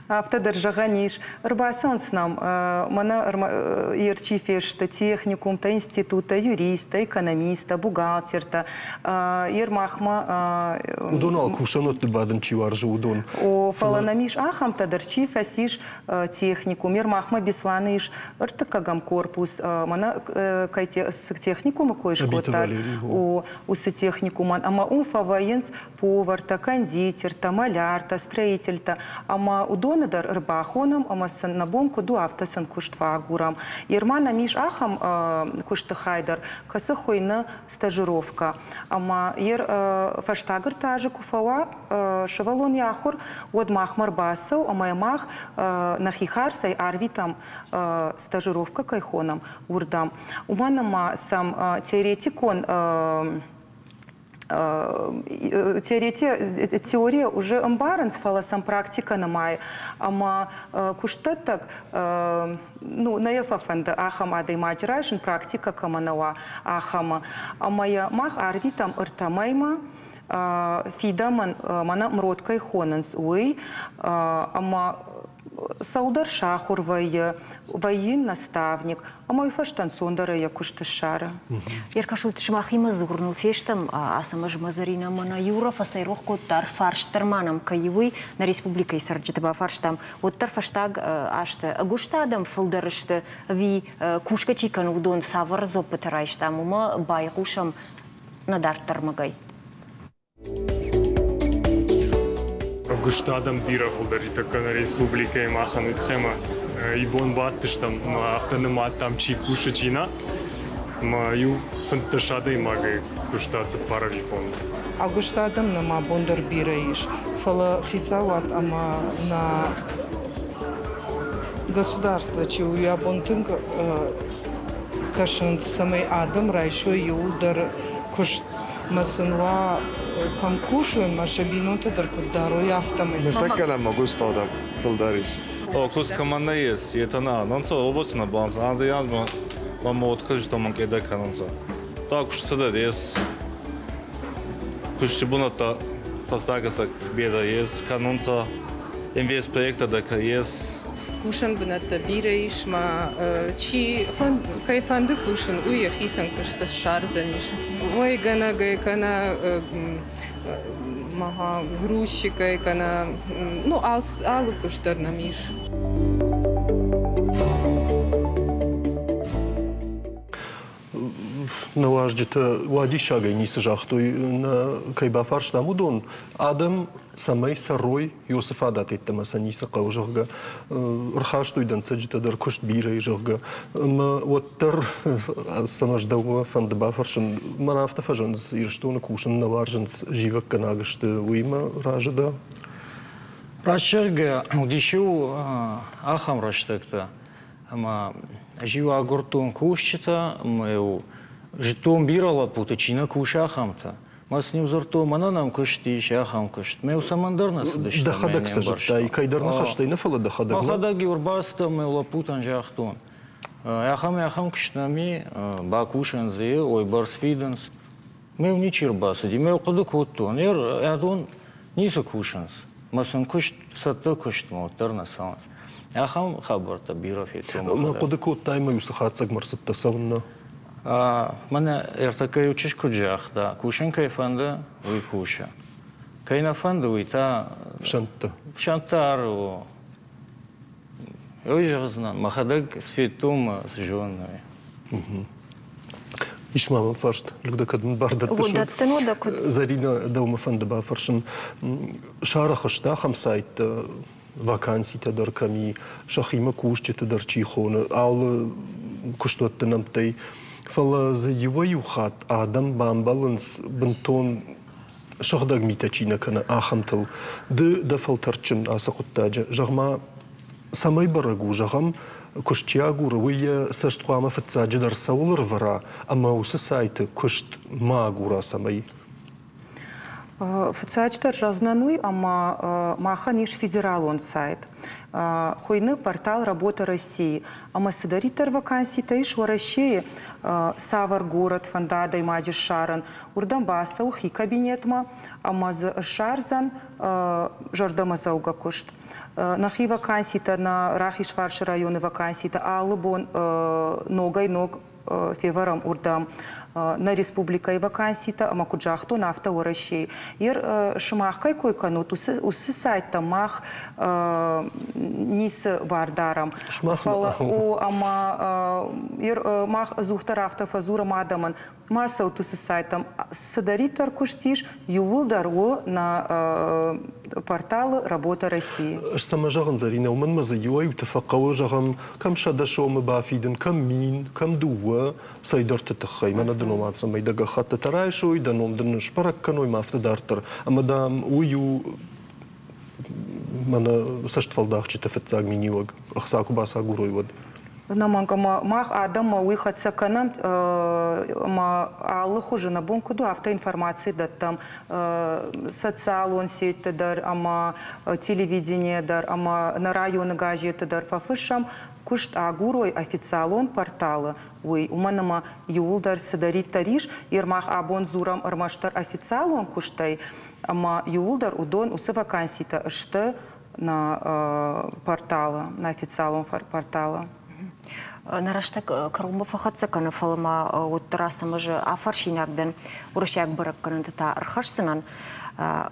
Афтӕ дӕр зӕгъӕн ис. Ӕрбацӕуынц нӕм мӕнӕ ерчи фесты техникумтӕ, институттӕ, юристтӕ, экономисттӕ, бухгалтертӕ. Ер махмӕ
Уыдон уал кусӕнуӕтты бадын чи уарзы, уыдон.
О, фӕлӕ нӕм ис ахӕмтӕ дӕр, чи фӕцис техникум. Ер махмӕ Беслӕны ис ӕртыккӕгӕм корпус. Мӕнӕ кӕй цы техникумы кой скодтат, о, уыцы техникумӕн. Ӕмӕ уым фӕвӕййынц повартӕ, кондитертӕ, маляртӕ, строительтӕ ӕмӕ уыдоны дӕр ӕрбахонӕм ӕмӕ сын нӕ бон куыд у, афтӕ сын куыст фӕагурӕм. Ерма нӕм ис ахӕм куысты хай дӕр, кӕцы хуыйны стажировкӕ. Ӕмӕ ер фӕстаг ӕртӕ азы куы фӕуа сывӕллон йӕ ахуыр, уӕд махмӕ ӕрбацӕуы ӕмӕ мах нӕхи хардзӕй арвитӕм стажировкӕ кӕй хонӕм, уырдӕм. Уымӕн ӕмӕ сӕм теоретикон теория уже ӕмбарынц, фӕлӕ сӕм практикӕ нымайы. Ӕмӕ куыстдӕттӕг ну, нӕ йӕ фӕфӕнды ахӕм адӕймаджы райсын, практикӕ кӕмӕ нӕ уа, ахӕмы. Ӕмӕ йӕ мах арвитӕм ӕртӕ мӕймӕ, фидӕмӕн мӕнӕ мрот кӕй хонынц, уый. Ӕмӕ цӕуылдӕр сахуыр вӕййы, вӕййы наставник, ӕмӕ уый фӕстӕ ӕнцондӕрӕй йӕ куыст ссары.
Ӕркӕсут, сымахимӕ дзурыныл фестӕм, Ацӕмӕз ӕмӕ Зӕринӕ мӕнӕ Юра фӕцӕйрох кодта, фарст дӕр ма нӕм кӕй уый, нӕ республикӕйы цӕрджыты бафарстам, уӕддӕр фӕстаг азты ӕгуыст адӕм фылдӕр сты ӕви кусгӕ чи кӕны, уыдон цавӕр дзуӕппытӕ райстам, уымӕ байхъусӕм нӕ дарддӕр мыгӕй.
Ӕгуыст адӕм бирӕ фылдӕр тӕккӕ нӕ республикӕйы махӕн уый тыххӕй ӕмӕ ибон бадтыстӕм ӕмӕ афтӕ нымадтам, чи кусы, чи нӕ. Ӕмӕ иу 15 адӕймагӕй куыста цыппар ӕви фондз.
Ӕгуыст адӕм нӕм абон дӕр бирӕ ис, фӕлӕ хицауад ӕмӕ нӕ государство чи у, уый абон тынг кӕсынц, цӕмӕй адӕм райсой иууылдӕр куыст. Мӕ сын уа кӕм кусой, мӕ сӕ бинонтӕ дӕр куыд дарой, афтӕмӕй.
Ныртӕккӕ нӕм ӕгуыстадӕг фылдӕр ис.
О, куст кӕмӕн нӕ ес, етӕ нӕ нонцӕ, обоцна баланс, анзӕй анзмӕ ба мод хызтӕ мӕнкъедӕ кӕнунцӕ. Та кустӕ дӕр ес, кусти бунӕттӕ фӕстагӕсӕг берӕ ес, кӕнунцӕ, инвестпроекттӕ дӕр ес.
Кусӕн бынӕттӕ бирӕ ис, ма чи кӕй фӕнды кусын, уый йӕхицӕн куыст ссардзӕнис. Уӕйгӕнӕгӕй кӕнӕ грузчикӕй кӕнӕ ну алы куыст дӕр нӕм ис.
Нӕ уазджытӕ уадиссагӕй ницы загътой, нӕ кӕй бафарстам, уыдон. Адӕм цӕмӕй цӕрой, Иосы фадат йеддӕмӕ сӕ ницы хъӕуы, зӕгъгӕ, ӕрхастой дӕнцӕджытӕ дӕр куыст бирӕ, зӕгъгӕ. Ӕмӕ уӕддӕр цӕмӕ дӕумӕ фӕнды бафӕрсын, мӕн афтӕ фӕзынц, Ирыстоны кусын нӕ уарзынц, зивӕггӕнаг сты, уыимӕ разы дӕ?
Раст зӕгъгӕ, уыдис-иу ахӕм рӕстӕгтӕ, ӕмӕ ӕз-иу агуырдтон кусджытӕ ӕмӕ-иу зыдтон бирӕ лӕппуты, чи нӕ кусы, ахӕмтӕ. Мӕ сын-иу дзырдтон, мӕнӕн ам куыст ис, ахӕм куыст. Мӕ цӕмӕндӕр нӕ цыдысты.
Дӕхӕдӕг сӕ зыдтай, кӕйдӕр ныхӕстӕй нӕ, фӕлӕ дӕхӕдӕг.
Мӕхӕдӕг-иу ӕрбацыдтӕн мӕ лӕппутӕн загътон, ахӕм ахӕм куыст нӕм и, бакусӕн дзы, ой бӕрц фидынц. Мӕ ничи ӕрбацыди. Мӕ хъуыды кодтон, адон ницы кусынц. Мӕ сын куыст, цӕттӕ куыстмӕ уӕддӕр нӕ цӕуынц. Ахӕм хабӕрттӕ бирӕ федтон.
Мӕ хъуыды кодтай, мӕ уыцы хатдзӕгмӕ ӕрцыдтӕ цӕуыннӕ?
Мӕнӕ ӕртӕккӕ иу чызг куыд загъта, кусын кӕй фӕнды, уый кусы. Кӕй нӕ фӕнды, уый та...
Фсӕнттӕ.
Фсӕнттӕ ары, о. Ой зӕгъдзынӕн, мӕхӕдӕг федтон мӕ цы зонын, уый.
Ис ма мӕм фарст, Люда, кӕд мын бар дӕттыс?
Дӕттын уӕдӕ куыд?
Зӕринӕ, дӕумӕ фӕнды бафӕрсын. Сарӕх сты ахӕм сайттӕ, ваканситӕ дӕр кӕм и, сӕхимӕ кусджыты дӕр чи хоны, алы куыстуӕтты нӕмттӕй. Фӕлӕ дзы иуӕй-иу хатт адӕм бамбӕлынц бынтон сыгъдӕг митӕ чи нӕ кӕны, ахӕмтыл. Ды дӕ фӕлтӕрдджын ацы хъуыддаджы. Зӕгъ-ма, цӕмӕй бӕрӕг у, зӕгъӕм, куыст чи агуры, уый йӕ цӕст хъуамӕ фыццаджыдӕр цӕуыл ӕрывӕра ӕмӕ уыцы сайты куыст ма агура, цӕмӕй?
Фыццаджыдӕр зӕгъдзынӕн уый, ӕмӕ махӕн ис федералон сайт. Хуыйны портал «Работа России». Ӕмӕ цыдӕриддӕр ваканситӕ ис Уӕрӕсейы, цавӕр горӕт фӕнда адӕймаджы ссарын, уырдӕм бацӕуы хи кабинетмӕ ӕмӕ дзы ссардзӕн зӕрдӕмӕдзӕугӕ куыст. Нӕхи ваканситӕ, нӕ Рахизфарсы районы ваканситӕ алы бон ногӕй-ног февӕрӕм уырдӕм нӕ республикӕйы ваканситӕ ӕмӕ куыд загътон, афтӕ Уӕрӕсейы. Ер сымах кӕй кой кӕнут, уыцы сайттӕ мах ницы бар дарӕм. Фӕлӕ о, ӕмӕ ер мах ӕдзухдӕр афтӕ фӕдзурӕм адӕмӕн, ма цӕут уыцы сайтӕм. Цыдӕриддӕр куыст ис, иууылдӕр у нӕ порталы «Работа России».
Ӕз цӕмӕ зӕгъын, Зӕринӕ, уымӕн мӕ дзы иуӕй-иуты фӕхъӕуы, зӕгъӕм, кӕм 100 сомы бафидын, кӕм 1000, кӕм дыууӕ, цӕйдӕрты тыххӕй. Мӕнӕ дын ома цӕмӕй дӕ гӕххӕттытӕ райсой, дӕ ном дын сбӕрӕг кӕной, ма афтӕ дарддӕр. Ӕмӕ, дам, уый у мӕнӕ цӕстфӕлдахджыты фыццаг миниуӕг, ӕхца куы бацагурой, уӕд.
Ӕнӕмӕнг ӕмӕ мах адӕммӕ уый хӕццӕ кӕнӕм ӕмӕ алы хуызы нӕ бон куыд у, афтӕ информаци дӕттӕм социалон сетьты дӕр ӕмӕ телевидение дӕр ӕмӕ нӕ районы газеты дӕр фӕфыссӕм, куыст агурой официалон порталы, уый, уымӕн ӕмӕ иууылдӕр цыдӕриддӕр ис, мах абон дзурӕм ӕрмӕстдӕр официалон куыстӕй, ӕмӕ иууылдӕр уыдон уыцы ваканситӕ сты на порталы, на официалон порталы.
Нӕ рӕстӕг кӕронмӕ фӕхӕццӕ кӕны, фӕлӕ ма уӕддӕр Ацӕмӕзы афӕрсинаг дӕн уырыссаг бӕрӕггӕнӕнтӕ та ӕрхӕсдзынӕн.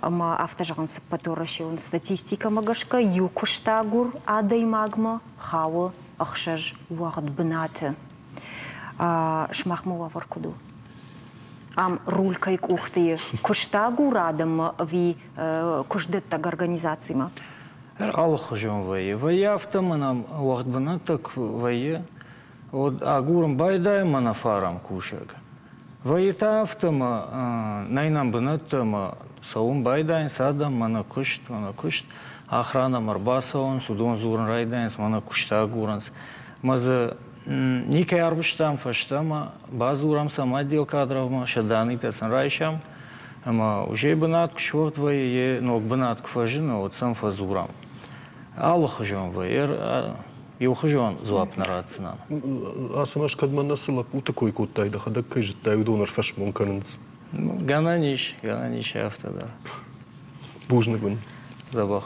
Ӕмӕ афтӕ зӕгъынц, ӕппӕтуӕрӕсеон статистикӕмӕ гӕсгӕ иу куыстагур адӕймагмӕ хауы ӕхсӕз уӕгъд бынаты. Сымахмӕ уавӕр куыд у? Ам руль кӕй къухты и? Куыстагур адӕммӕ ӕви куыстдӕттӕг организацимӕ?
Алыхуызон вӕййы. Вӕййы афтӕ мӕнӕ уӕгъд бынӕттӕ куы вӕййы, уӕд агурын байдайӕм мӕнӕ фарӕм кусӕг. Вӕййы та афтӕ ӕмӕ нӕй нӕм бынӕттӕ ӕмӕ цӕуын байдайынц адӕм, мӕнӕ куыст, мӕнӕ куыст. Ӕхранӕм ӕрбацӕуынц, уыдон дзурын райдайынц, мӕнӕ куыст агурынц. Мӕ дзы никӕй арвыстам фӕстӕмӕ, бадзурӕм сӕм отдел кадровмӕ, сӕ данныйтӕ сын райсӕм. Ӕмӕ уже бынат куы суӕгъд вӕййы, йе ног бынат куы фӕзыны, уӕд сӕм фӕдзурӕм. Алыхуызон вӕййы, иухуызон дзуапп нӕ ратдзынӕн.
Ацӕмӕз, кӕд мӕнӕ цы лӕппуты кой кодтай, дӕхӕдӕг кӕй зыдтай, уыдон ӕрфӕсмон кӕнынц?
Гӕнӕн ис, гӕнӕн ис афтӕ дӕр.
Бузныг уын.
Дзӕбӕх.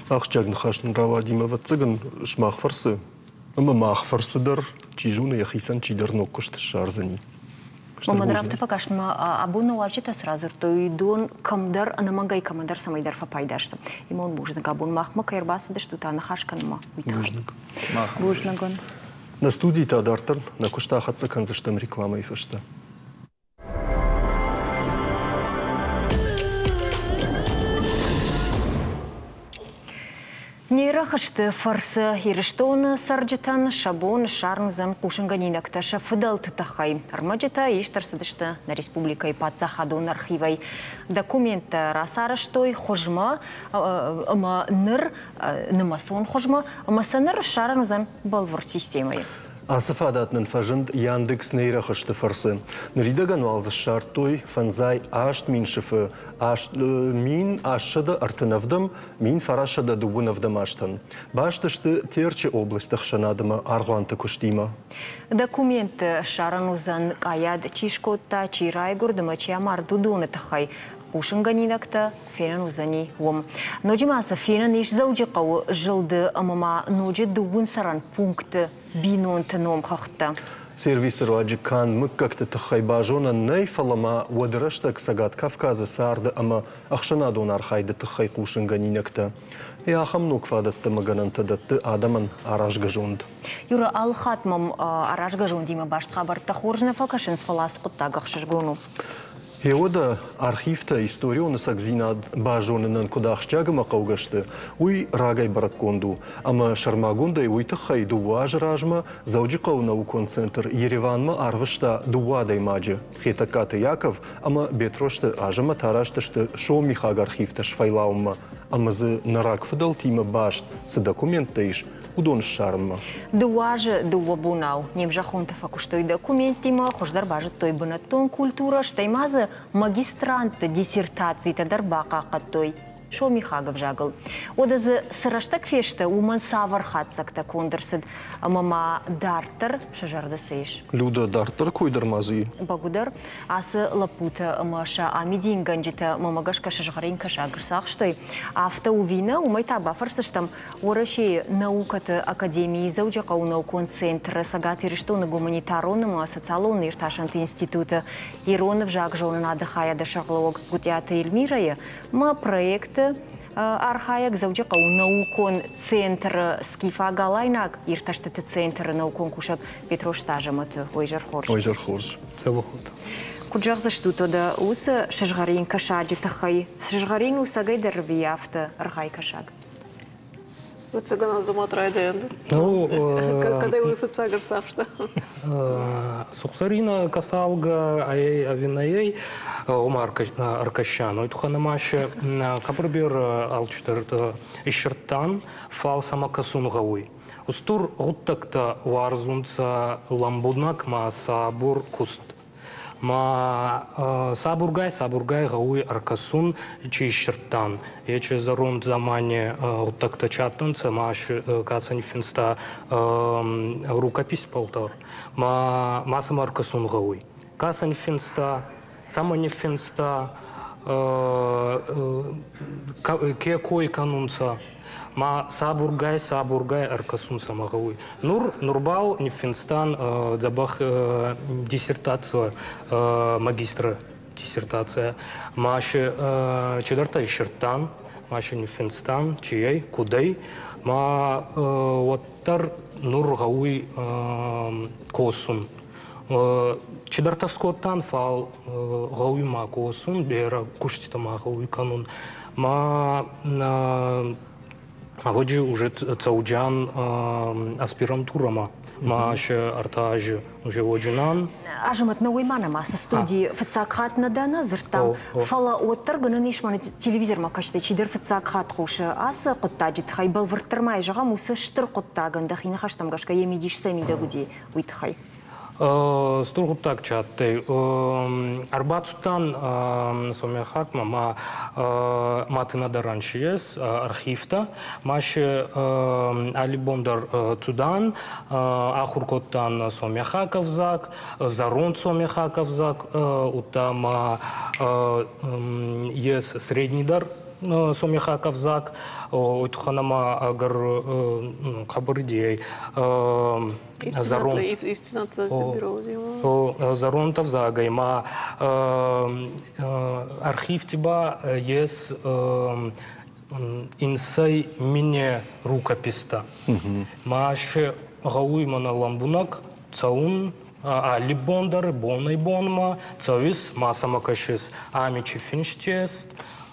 Ахсджиаг ныхас нын рауади, ӕмӕ ӕвӕццӕгӕн, сымах фӕрцы ӕмӕ мах фӕрцы дӕр, чи зоны, йӕхицӕн чидӕр ног куыст ссардзӕни.
Мӕнӕн афтӕ фӕкаст, ӕмӕ абон нӕ уазджытӕ цы радзырдтой, уыдон кӕмдӕр ӕнӕмӕнгӕй кӕмӕндӕр цӕмӕйдӕр фӕпайда сты. Имон бузныг, абон махмӕ кӕй ӕрбацыдыстут аныхас кӕнынмӕ, уый тыххӕй.
Бузныг.
Бузныг уын.
Нӕ студийы та дарддӕр нӕ куыст ахӕццӕ кӕндзыстӕм рекламӕйы фӕстӕ.
Не рӕхысты фӕрцы Ирыстоны цӕрджытӕн сӕ бон ссарын уыдзӕн хъусынгӕнинӕгтӕ сӕ фыдӕлты тыххӕй. Ӕрмӕджытӕ ист ӕрцыдысты нӕ республикӕйы паддзахадон архивӕй. Документтӕ рацарӕзтой хуызмӕ ӕмӕ ныр нымӕцон хуызмӕ ӕмӕ сӕ ныр ссарӕн уыдзӕн бӕлвырд системӕйы.
Ацы фадат нын фӕзынд Яндекс нейрохызты фӕрцы. Ныридӕгӕн уал дзы ссардтой 58 сыфы 1837 1937 азтӕн. Баст сты Терчы областы ӕхсӕнадымӕ аргъуанты куыстимӕ.
Документты ссарӕн уыдзӕн къайад чи скодта, чи райгуырд ӕмӕ чи амард, уыдоны тыххӕй. Хъусынгӕнинӕгтӕ фенӕн уыдзӕни уым. Ноджы ма сӕ фенӕн ис Дзӕуджыхъӕуы зылды ӕмӕ ма ноджы дыууын цӕрӕн пункты бинонты номхыгъдтӕ.
Сервисы руаджы канд мыггӕгты тыххӕй базонӕн нӕй, фӕлӕ ма уӕды рӕстӕг Цӕгат Кавказы царды ӕмӕ ӕхсӕнадон архайды тыххӕй хъусынгӕнинӕгтӕ. Йӕ ахӕм ног фадӕттӕ ӕмӕ гӕнӕнтӕ дӕтты адӕмӕн аразгӕ зонд.
Юра, алыхатт мӕм аразгӕ зондимӕ баст хабӕрттӕ хорз нӕ фӕкӕсынц, фӕлӕ ацы хъуыддаг ӕхсызгон у.
Гъеуӕдӕ архивтӕ историон ӕцӕгдзинад базонынӕн куыд ахсджиаг ӕмӕ хъӕугӕ сты, уый рагӕй бӕрӕггонд у. Ӕмӕ сӕрмагондӕй уый тыххӕй дыууӕ азы размӕ Дзӕуджыхъӕуы наукон центр Ереванмӕ арвыста дыууӕ адӕймаджы Хетӕгкаты Яков ӕмӕ Бетрозты Азӕмӕт араст сты сомихаг архивтӕ сфӕйлауынмӕ ӕмӕ дзы нӕ рагфыдӕлтимӕ баст цы документтӕ ис, уыдон ссарынмӕ.
Дыууӕ азы дыууӕ бонау не мзӕххонтӕ фӕкуыстой документтимӕ, хуыздӕр базыдтой бынӕттон культурӕ, стӕй ма дзы магистрантты диссертацитӕ дӕр бахъахъхъӕдтой сомихаг ӕвзагыл. Уӕдӕ дзы цы рӕстӕг фесты, уымӕн цавӕр хатдзӕгтӕ конд ӕрцыд ӕмӕ ма дарддӕр сӕ зӕрды цы ис?
Люда, дарддӕр кой дӕр ма дзы и?
Бӕгуыдӕр, ацы лӕппутӕ ӕмӕ сӕ амидингӕнджытӕ мӕмӕ гӕсгӕ сызгъӕрин кӕсаг ӕрцахстой. Афтӕ у ӕви нӕ, уымӕй та бафӕрсдзыстӕм Уӕрӕсейы наукӕты академийы Дзӕуджыхъӕуы наукон центры Цӕгат Ирыстоны гуманитарон ӕмӕ социалон иртасӕнты институты ирон ӕвзагзонынады хайады сӕргълӕууӕг Гуытъиаты Эльмирӕйы ӕмӕ проекты архайӕг Дзӕуджыхъӕуы наукон центры скифаг-алайнаг иртӕстыты центры наукон кусӕг Петросты Азӕмӕты. Ой, хорз.
Ой, хорз.
Дзӕбӕх ут.
Куыд зӕгъдзыстут, уӕдӕ уыцы сызгъӕрин кӕсаджы тыххӕй? Сызгъӕрин у цӕгӕйдӕр ӕви афтӕ ӕргъай кӕсаг?
Ӕвӕццӕгӕн Азамат райдайӕн.
Ну,
Кӕдӕй уый фыццаг ӕрцахста?
Сухсарина касалга ай авинаей ома аркащан. Ой туханамаше хъӕбӕр алчидӕр иссирдтан, фал сӕмӕ кӕсун гъӕуй. Устур гъуддӕгтӕ уарзунцӕ лӕмбунӕг ма сабур куст. Ма сабургай сабургай гъӕуй ӕркӕсун, чи иссирдтан. Ечи зӕронд дзамани гъуддӕгтӕ чи адтӕнцӕ, ма кӕцӕ ниффинста рукопись полтор. Ма ма сӕмӕ ӕркӕсун гъӕуй. Кӕцӕ ниффинста, цӕмӕ ниффинста, ке кой кӕнунцӕ, ма сабургай сабургай ӕркӕсун сӕмӕ гъӕуй. Нур нурбал ниффинстан дзӕбӕх диссертацию, магистры диссертация. Ма чидӕртӕ иссирдтан, ма си ниффинстан, чи ӕй, куд ӕй. Ма уӕддӕр нур гъӕуй косун. Чидӕртӕ скодтан, фал гъӕуй ма косун, берӕ куститӕ ма гъӕуй кӕнун. Ма ӕвӕджи уже цӕуджан аспирантурӕмӕ ма се ӕртӕ азы уже уоджынан.
Азымӕт, нӕ уый ма нӕма цы студийы фыццаг хатт нӕ дӕ нӕ дзырдтам, фӕлӕ уӕддӕр гӕнӕн ис мӕнӕ телевизормӕ кӕсгӕ чидӕр фыццаг хатт хъусы ацы хъуыддаджы тыххӕй бӕлвырддӕр ма зӕгъӕм, уыцы стыр хъуыддагӕн дӕхи ныхӕстӕм гӕсгӕ йӕ мидис цӕй мидӕг уыди, уый тыххӕй.
Стур гъуддаг чи адтӕй. Ӕрбацудтан Сомехакмӕ ма Матынадаран си ес архивтӕ. Ма си алли бон дӕр цудан, ахур кодтан сомехаг ӕвзаг, зӕронд сомехаг ӕвзаг, удта ма ес средний дӕр сомехаг ӕвзаг. Уой туххӕн ӕма ӕгӕр хъӕбӕр идейӕй Зӕронд ӕвзагӕй ма архивти ба ес инсӕй мине рукопистӕ. Ма се гъӕуй мӕнӕ лӕмбунӕг цӕун алли бон дӕр бонӕй-бонмӕ цӕуис, ма сӕмӕ кӕсис, ами чи финст ес,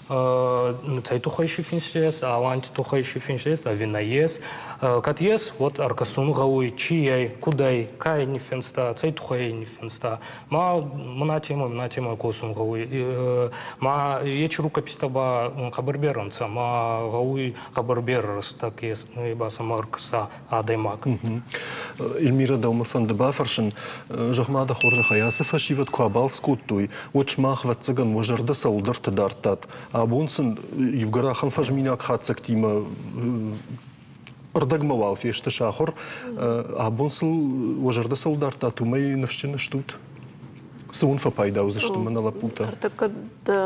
цӕй туххӕй си финст ес, аланти туххӕй си финст ес, ӕви нӕййес. Кӕд ес, уӕд ӕркӕсун гъӕуй, чи ӕй, куд ӕй, ка ӕй ниффинста, цӕй туххӕй ӕй ниффинста. Ма мӕнӕ тема, мӕнӕ тема косун гъӕуй. Ма ечи рукопистӕ ба хъӕбӕр берӕ нцӕ, ма гъӕуй хъӕбӕр берӕ рӕстӕг ес, ба сӕмӕ ӕркӕса адӕймаг.
Эльмира, дӕумӕ фӕнды бафӕрсын, зӕгъ-ма дӕ хорзӕхӕй, ацы фӕсивӕд куы абалц кодтой, уӕд сымах, ӕвӕццӕгӕн, уӕ зӕрдӕ цӕуылдӕрты дардтат. Абон сын иугӕр ахӕм фӕзминаг хатдзӕгтимӕ ӕрдӕгмӕ уал фесты сахуыр. Абон сыл уӕ зӕрдӕ цӕуыл дардтат, уымӕй ныфсджын стут? Цы уын фӕпайда уыдзысты мӕнӕ лӕппутӕ?
Ӕртӕккӕ дӕ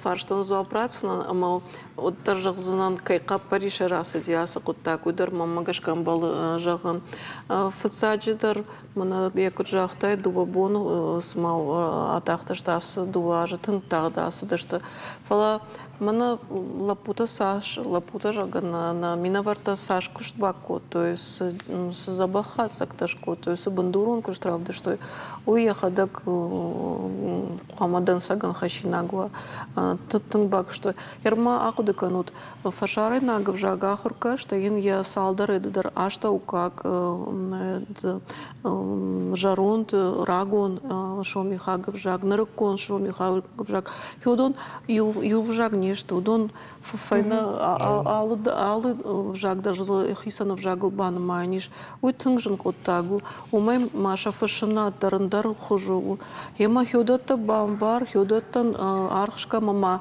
фарстӕн дзуапп ратдзынӕн ӕмӕ уӕддӕр зӕгъдзынӕн, кӕй хъӕппӕрисӕй рацыди ацы хъуыддаг, уый дӕр мӕнмӕ гӕсгӕ ӕмбӕлы зӕгъын. Фыццаджыдӕр, мӕнӕ йӕ куыд загътай, дыууӕ боны цыма атахтысты, ацы дыууӕ азы тынг тагъд ацыдысты. Фӕлӕ мӕнӕ лӕппутӕ цас, лӕппутӕ, зӕгъгӕ, нӕ минӕвӕрттӕ цас куыст бакодтой, цы дзӕбӕх хатдзӕгтӕ скодтой, цы бындурон куыст равдыстой, уый йӕхӕдӕг хъуамӕ дӕнцӕгӕн хӕссинаг уа. Тынг бакуыстой. Ӕрмӕ ахъуыды кӕнут, фӕсарӕйнаг ӕвзаг ахуыр кӕстӕ йын йӕ цалдӕр дӕр астӕуккаг зӕронд рагон сомихаг ӕвзаг, нырыккон сомихаг ӕвзаг. Уыдон иу ӕвзаг не сты, уыдон фӕйнӕ алы алы ӕвзаг дӕр хицӕн ӕвзагыл банымайӕн ис. Уый тынг зын хъуыддаг у. Уымӕй ма сӕ фыссынад дӕр ӕндӕр хуызы у. Гъемӕ хиуӕттӕ бамбар, хиуӕттӕн аргъ скӕн ӕмӕ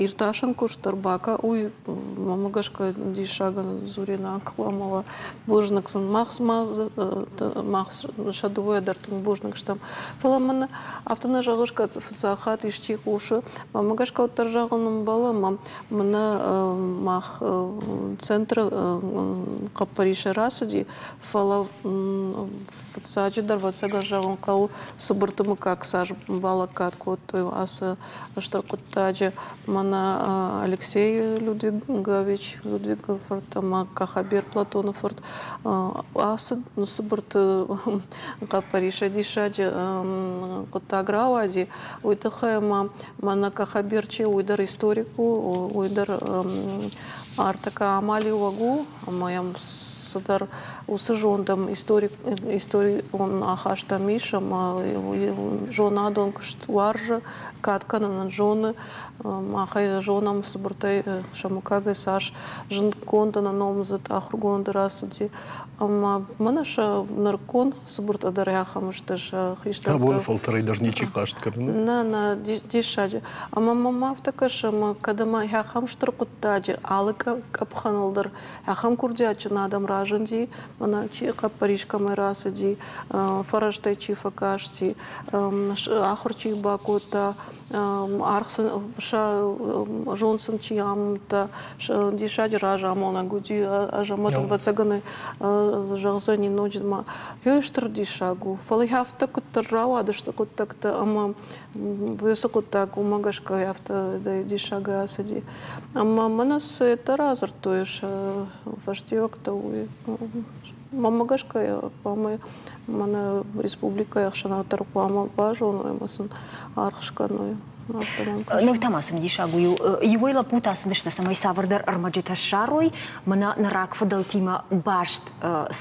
иртасӕн куыст дӕр бакӕ, уый мӕнмӕ гӕсгӕ диссагӕн дзуринаг хъуамӕ уа. Бузныг сын. Мах мах сӕ дыууӕ дӕр тынг бузныг стӕм. Фӕлӕ мын афтӕ нӕ зӕгъыс, кӕд фыццаг хатт исчи хъусы, мӕнмӕ гӕсгӕ уӕддӕр зӕгъын ӕмбӕлы, ӕмӕ мӕнӕ мах центры хъӕппӕрисӕй рацыди, фӕлӕ фыццаджыдӕр, ӕвӕццӕгӕн, зӕгъын хъӕуы, Цыбырты мыггаг цас балӕггад кодтой ацы стыр хъуыддаджы. Мӕнӕ Алексей Людвигович Людвигы фырт ӕмӕ Кахабер Платоны фырт ацы Цыбырты хъӕппӕрисӕй диссаджы хъуыддаг рауади. Уый тыххӕй ӕмӕ мӕнӕ Кахабер чи у, уый дӕр историк у, уый дӕр ӕртӕккӕ амалиуӕг у ӕмӕ йӕм цыдӕр уыцы зонд ӕм историон ахаст ӕм ис ӕмӕ зонадон куыст уарзы, кад кӕнын ын зоны. Мах ӕй зонӕм цыбыртӕй сӕ мыггагӕй цас зындгонд ӕнӕ номдзыд ахуыргонд рацыди. Ӕмӕ мӕнӕ сӕ нырыккон цыбыртӕ дӕр ахӕм сты сӕ хистӕртӕ.
Абоны фӕлтӕрӕй дӕр ничи хъаст кӕны.
Нӕ, нӕ, диссаджы. Ӕмӕ мӕм афтӕ кӕсы, ӕмӕ кӕд ӕмӕ ахӕм стыр хъуыддаджы алы къӕпхӕныл дӕр ахӕм курдиатджын адӕм разынди, мӕнӕ чи хъӕппӕрис кӕмӕй рацыди, фӕрӕзтӕй чи фӕкасти, ахуыр чи бакодта, аргъ сын, сӕ зонд сын чи амыдта, диссаджы разамонӕг уыди, ӕз ӕмӕ ӕвӕццӕгӕн зӕгъдзӕни ноджы ма. Йой стыр диссаг у, фӕлӕ афтӕ куыддӕр рауадысты хъуыддӕгтӕ ӕмӕ уыцы хъуыддаг уымӕ гӕсгӕ афтӕ диссагӕй ацыди. Ӕмӕ мӕнӕ цы радзырдтой сӕ фӕстиуӕгтӕ, уый мӕнмӕ гӕсгӕ хъуамӕ мӕнӕ республикӕйы ӕхсӕнад дӕр хъуамӕ базоной ӕмӕ сын аргъ скӕной.
Ныр та ма цымыдисаг у, иуӕй лӕппутӕ ацыдысты, цӕмӕй цавӕрдӕр ӕрмӕджытӕ ссарой, мӕнӕ нӕ рагфыдӕлтимӕ баст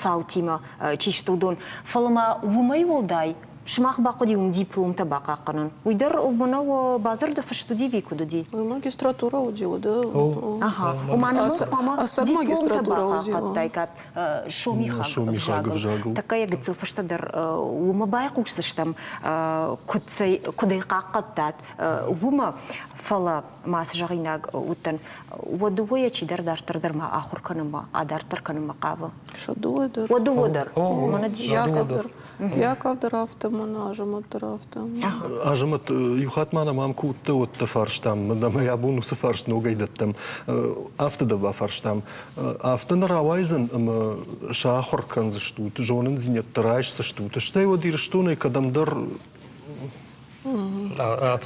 цаутимӕ чи сты, уыдон. Фӕлӕ ма уымӕй уӕлдай сымах бахъуыди уым дипломтӕ бахъахъхъӕнын. Уый дӕр мӕнӕ бадзырды фыст уыди ӕви куыд уыди?
Магистратура уыди, уыди.
Аха, ома нӕ хъуамӕ дипломтӕ бахъахъхъӕдтаиккат сомихаг ӕвзагыл. Тӕккӕ йӕ гыццыл фӕстӕдӕр уымӕ байхъусдзыстӕм, куыд куыд ӕй хъахъхъӕдтат, уымӕ. Фӕлӕ ма цы зӕгъинаг уыдтӕн, уӕ дыууӕйӕ чидӕр дарддӕр дӕр ма ахуыр кӕнынмӕ, адарддӕр кӕнынмӕ хъавы.
Сӕ дыууӕ дӕр.
Уӕ дыууӕ дӕр.
Яков дӕр. Яков дӕр афтӕ, мӕнӕ Азӕмӕт дӕр афтӕ.
Азӕмӕт, иу хатт ма нӕм ам куы уыдтӕ, уӕд дӕ фарстам, ӕмӕ абон уыцы фарст ногӕй дӕттӕм. Афтӕ дӕ бафарстам. Афтӕ нӕ рауайдзӕн ӕмӕ сӕ ахуыр кӕндзыстут, зонындзинӕдтӕ райсдзыстут, стӕй уӕд Ирыстонӕй кӕдӕмдӕр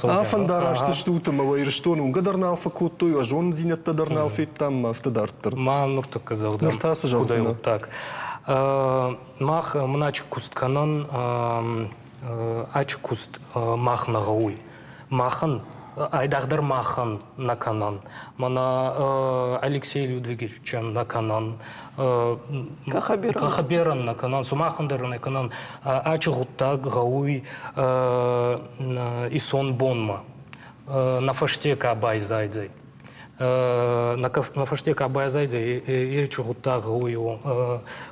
Афӕндараст стут ӕмӕ уӕ Ирыстоны уынгӕ дӕр нал фӕкодтой, уӕ зонындзинӕдтӕ дӕр нал федтам, афтӕ дарддӕр.
Ма нуртӕккӕ зӕгъдзӕн.
Ныр та цы зӕгъдзынӕ?
Так. Мах мыначы куст кӕнӕн, ачы куст мах нӕ гъӕуй. Махӕн айдагъдӕр махӕн нӕ кӕнӕн. Мӕнӕ Алексей Людвиговичӕн нӕ кӕнӕн, Кахаберӕн нӕ кӕнӕн, сумахӕн дӕр нӕ кӕнӕн. Ачи гъуддаг гъӕуй исон бонмӕ. Нӕ фӕсте ка байзайдзӕй. Нӕ фӕсте ка байзайдзӕй, ечи гъуддаг гъӕуй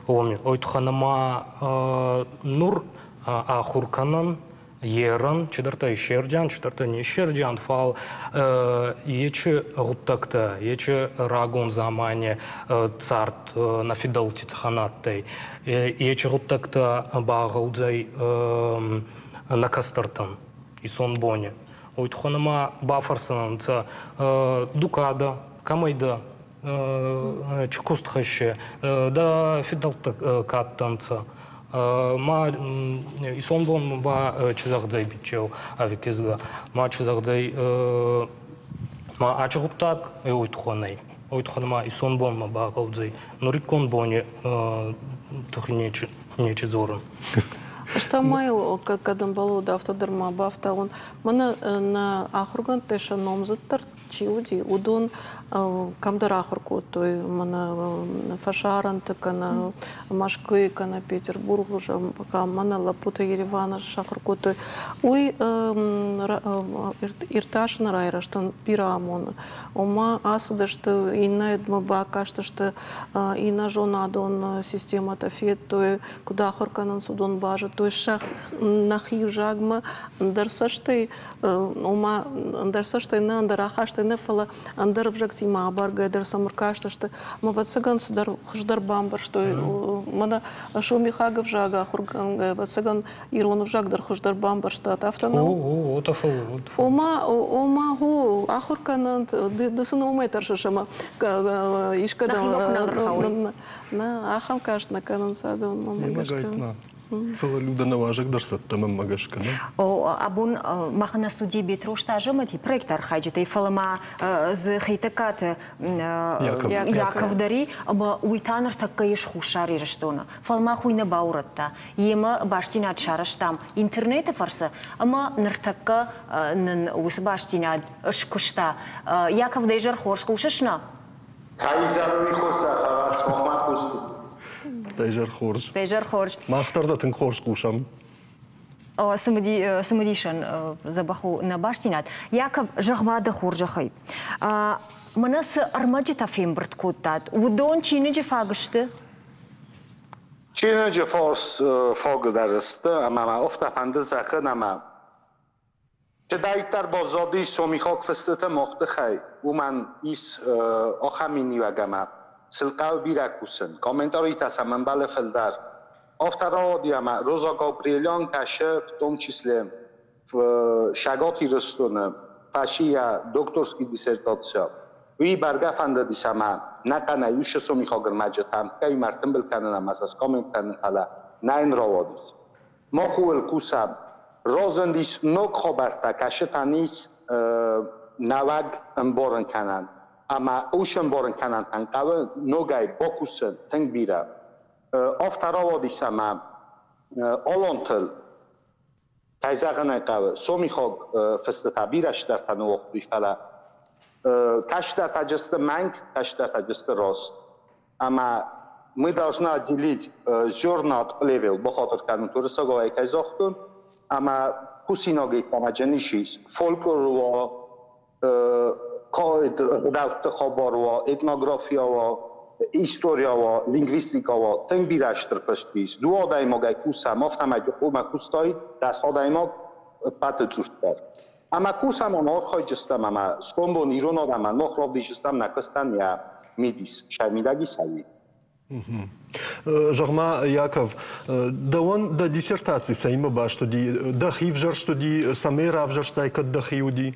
уоми. Ой туххӕн ӕма нур ахур кӕнӕн, ерӕн, чидӕртӕ иссердзиан, чидӕртӕ не иссердзиан, фал ечи гъуддӕгтӕ, ечи рагон дзамани цард нӕ фидӕлти цӕхӕн адтӕй, ечи гъуддӕгтӕ ба гъӕудзӕй нӕ кӕстӕртӕн исонбони. Уой туххӕн ӕма бафӕрсӕнӕнцӕ ду ка дӕ, кӕмӕй дӕ, чи куст хӕссе, дӕ фидӕлттӕ ка адтӕнцӕ. Ма исонбон ба чи зӕгъдзӕй биччеу ӕви кизгӕ, ма чи зӕгъдзӕй ма ачи гъуддаг уой туххӕн ӕй. Уой туххӕн ма исонбонмӕ багъӕудзӕй нуриккон бони тухи нечи, нечи дзорун.
Стӕй ма йыл кӕд ӕмбӕлы, афтӕ дӕр ма бафтауын. Мӕнӕ нӕ ахуыргӕндтӕ сӕ номдзыддӕр чи уыди, уыдон кӕмдӕр ахуыр кодтой, мӕнӕ фӕсарӕнты кӕнӕ Мӕскуыйы кӕнӕ Петербургы, мӕнӕ лӕппутӕ Ереваны сахуыр кодтой. Уый иртасыны райрӕзтӕн бирӕ амоны. Ома ацыдысты, иннӕ бакастысты, иннӕ зонадон системӕтӕ федтой, куыд ахуыр кӕнынц, уыдон базыдтой сӕ нӕхи взагмӕ ӕндӕр цӕстӕй, ома ӕндӕр цӕстӕй нӕ, ӕндӕр ахастӕй нӕ, фӕлӕ ӕндӕр ӕвзӕгтимӕ абаргӕйӕ дӕр сӕм ӕркастысты. Ӕмӕ ӕвӕццӕгӕн цыдӕр хуыздӕр бамбӕрстой. Мӕнӕ сомихаг ӕвзаг ахуыргӕнгӕ, ӕвӕццӕгӕн, ирон ӕвзаг дӕр хуыздӕр бамбӕрстат, афтӕ нӕу? Ома, ома, хо, ахуыр кӕнӕнт, ды сын уымӕй тӕрсыс ӕмӕ искӕдӕм нӕ, ахӕм каст нӕ кӕнынц адӕммӕ гӕсгӕ.
Фӕлӕ Люда нӕ уазӕг дӕр цӕттӕ мӕнмӕ гӕсгӕ, нӕ?
О, абон мах нӕ студийы Бетрозты Азӕмӕти проекты архайджытӕй, фӕлӕ ма дзы Хетӕгкаты Яков дӕр и, ӕмӕ уый та ныртӕккӕ ис Хуссар Ирыстоны. Фӕлӕ мах уый нӕ баурӕдта. Йемӕ бастдзинад сарӕзтам интернеты фӕрцы, ӕмӕ ныртӕккӕ нын уыцы бастдзинад скуыста. Яков, дӕ изӕр хорз хъусыс нӕ?
Каизӕруи хорзӕхӕ цмохмӕ кусту.
Дӕ изӕр хорз.
Дӕ изӕр хорз.
Мах дӕр дӕ тынг хорз хъусӕм.
Цымыдисӕн дзӕбӕх у нӕ бастдзинад. Яков, зӕгъ-ма дӕ хорзӕхӕй, мӕнӕ цы ӕрмӕджытӕ фембырд кодтат, уыдон чиныджы фаг сты?
Чиныджы фос фаг дӕр сты, ӕмӕ мӕ афтӕ фӕнды зӕгъын, ӕмӕ Чидӕриддӕр баззадис сомихаг фыстыты мах тыххӕй, уымӕн ис ахӕм миниуӕг ӕмӕ сыл хъӕуы бирӕ кусын, комментаритӕ сӕм ӕмбӕлы фылдӕр. Афтӕ рауади ӕмӕ Роза Габриелян кӕсы, в том числе в Цӕгат Ирыстоны фӕци йӕ докторский диссертацийӕ. Уый бӕргӕ фӕндыдис ӕмӕ нӕ кӕнӕ иу сомихаг ӕрмӕджытӕ ӕмткӕй ӕртымбыл кӕнын ӕмӕ сӕ скоммент кӕнын, фӕлӕ нӕ йын рауадис. Мах ууыл кусӕм. Разындис ног хабӕрттӕ, кӕцытӕн ис нӕуӕг ӕмбарын кӕнӕн. Ӕмӕ ус ӕмбарын кӕнӕнтӕн хъӕуы ногӕй бакусын тынг бирӕ. Афтӕ рауадис ӕмӕ алантыл, кӕй зӕгъын ӕй хъӕуы, сомихаг фыстытӕ бирӕ цыдӕртӕ ныууагътой, фӕлӕ кӕстӕртӕ сты мӕнг, кӕстӕртӕ сты раст. Ӕмӕ мы должны отделить зерна от плевел, бахатыр кӕнут уырыссагау кӕй загътон, ӕмӕ кусинагӕй тамаджын ис фольклор уа, ӕгъдӕутты хабар уа, этнография уа, история уа, лингвистика уа, тынг бирӕ стыр куыст ис. Дыууӕ адӕймагӕй кусӕм, афтӕмӕй хъуамӕ куыстаид 10 адӕймаг ӕппӕты цъусдӕр. Ӕмӕ кусӕм ӕмӕ архайджыстӕм ӕмӕ сомбон ирон адӕмӕн мах равдисыстӕм нӕ куыстӕн йӕ мидис, сӕ мидӕг ис ӕви.
Зӕгъ-ма, Яков, дӕуӕн дӕ диссертаци цӕимӕ баст уыди? Дӕхи взӕрст уыди, цӕмӕй равзӕрстай, кӕд дӕхи уыди?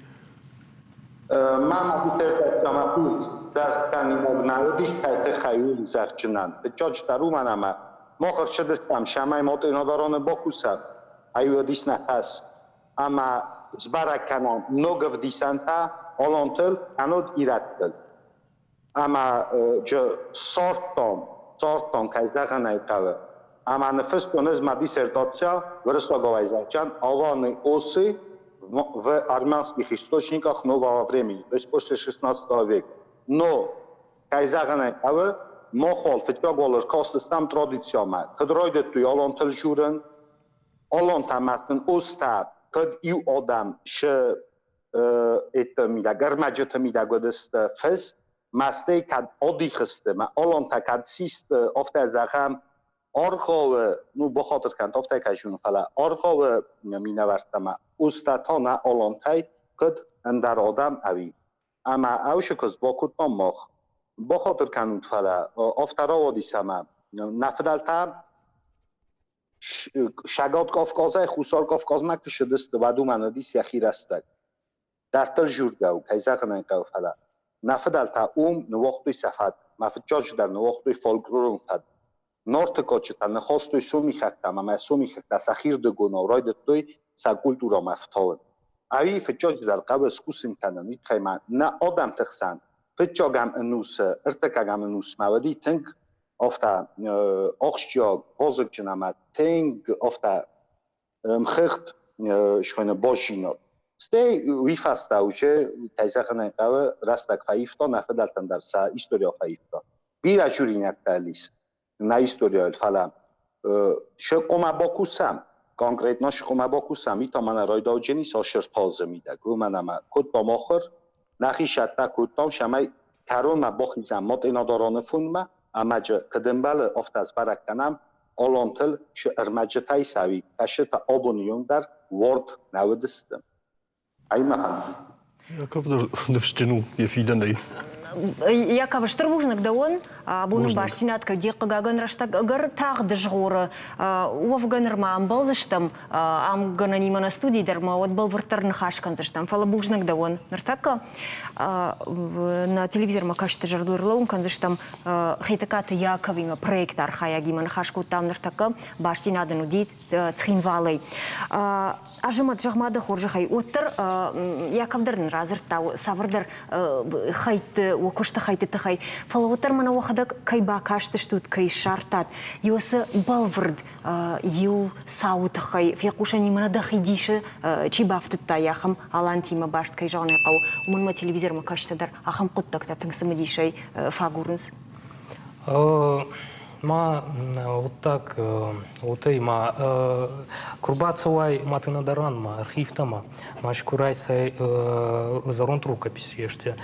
Мӕ диссертаци ӕмӕ курс дӕр кӕнинаг нӕ уыдис, кӕй тыххӕй у зӕгъджынӕн. Фыццаджыдӕр уымӕн ӕмӕ мах ӕрцыдыстӕм, цӕмӕй Матъенадароны бакусӕм, ай уыдис нӕ хӕс. Ӕмӕ сбӕрӕг кӕнӕм ног ӕвдисӕнтӕ алантыл, ӕнод ирӕттыл. Ӕмӕ сорттон, сорттон, кӕй зӕгъын ӕй хъӕуы. Ӕмӕ ныффыстон ӕз мӕ диссертацийӕ уырыссагау зӕгъджан Аланы осы в армянских источниках нового времени, то есть после XVI века. Но, кӕй зӕгъын ӕй хъӕуы, мах уал фыццаг уал ӕркастыстӕм традициямӕ. Куыд райдыдтой алантыл журын, алантӕ ма сын устӕ, кӕд иу адӕм шы Этты мидӕг, ӕрмӕджыты мидӕг уыдысты фыст, ма стӕй кӕд адих сты, ма алантӕ кӕд систы, афтӕ зӕгъӕм, аргъауы, ну, бахатыр кӕнут, афтӕ кӕй зонын, фӕлӕ аргъауы минӕвӕрттӕ ма устӕ нӕ алантӕй куыд ӕндӕр адӕм ӕви. Ӕмӕ ӕвшы куыст бакодтам мах. Бахатыр кӕнут, фӕлӕ афтӕ рауадис ӕмӕ нӕ фыдӕлтӕ Цӕгат Кавказӕй Хуссар Кавказмӕ куы ссыдысты, уӕд уымӕн уыдис йӕхи рӕстӕг. Дарддӕр жургӕ у, кӕй зӕгъын ӕй хъӕуы, фӕлӕ нӕ фыдӕлтӕ уым ныууагътой сӕ фӕд, мӕ фыццаджыдӕр ныууагътой фольклорон фӕд. Нарты кадджытӕ ныхастой сомихӕгтӕм ӕмӕ сомихӕгтӕ сӕхирдыгонау райдыдтой сӕ культурӕмӕ ӕфтауын. Ӕви фыццаджыдӕр хъӕуы скусын кӕнын, уый тыххӕй ма нӕ адӕмты хсӕн фыццагӕм ӕнусы, ӕртыккӕгӕм ӕнусмӕ уыди тынг афтӕ ахсджиаг, вазыгджын ӕмӕ тынг афтӕ мхыгъд схуыйны баззинад. Стӕй уый фӕстӕ уже, кӕй зӕгъын ӕй хъӕуы, рӕстӕг фӕивта, нӕ фыдӕлтӕн дӕр сӕ историйӕ фӕивта. Бирӕ журинӕгтӕ ис нӕ историйыл, фӕлӕ шы хъуамӕ бакусӕм, конкретно шы хъуамӕ бакусӕм, уый та мӕнӕ райдауджын ис Ашыртазы мидӕг, уымӕн ӕмӕ кодтам ахуыр, нӕхи сӕттӕ кодтам, цӕмӕй кӕронмӕ бахизӕм Матъинадараны фондмӕ ӕмӕ куыд ӕмбӕлы, афтӕ сбӕрӕг кӕнӕм, алантыл цы ӕрмӕджытӕ ис ӕви кӕцытӕ абоны онг дӕр уард нӕ уыдысты. Ай мӕхӕн.
Яков ныфсджын у йӕ фидӕнӕй.
Яков, стыр бузныг дӕуӕн. Абоны бастдзинад кӕд хъыгагӕн рӕстӕг ӕгӕр тагъд згъоры. Уӕвгӕ нырма ӕмбӕлдзыстӕм ам гӕнӕнимӕ нӕ студийы дӕр ма уӕд бӕлвырддӕр ныхас кӕндзыстӕм. Фӕлӕ бузныг дӕуӕн. Ныртӕккӕ нӕ телевизормӕ кӕсты зӕрдыл ӕрлӕууын кӕндзыстӕм Хетӕгкаты Яковимӕ проекты архайӕгимӕ ныхас кодтам ныртӕккӕ. Бастдзинад ын уыди Цхинвалӕй. Азымӕт, зӕгъ-ма дӕ хорзӕхӕй, уӕддӕр Яков дӕр нын радзырдта цавӕрдӕр хӕйтты, уӕ куысты хӕйтты тыххӕй, фӕлӕ уӕддӕр мӕнӕ уӕхӕдӕг кӕй бакастыстут, кӕй ссардтат, иу бӕлвырд иу цауы тыххӕй фехъусӕн мӕнӕ дӕхи дисы чи бафтыдта, ахӕм алантимӕ баст кӕй зӕгъын ӕй хъӕуы, уымӕн мӕ телевизормӕ кӕсгӕ дӕр ахӕм хъуыддӕгтӕ тынг цымыдисӕй фӕагурынц.
Ма гъуддаг уотӕ ма ку рбацӕуай Матенадаранмӕ, архивтӕмӕ, ма си ку райсай зӕронд рукопись ести,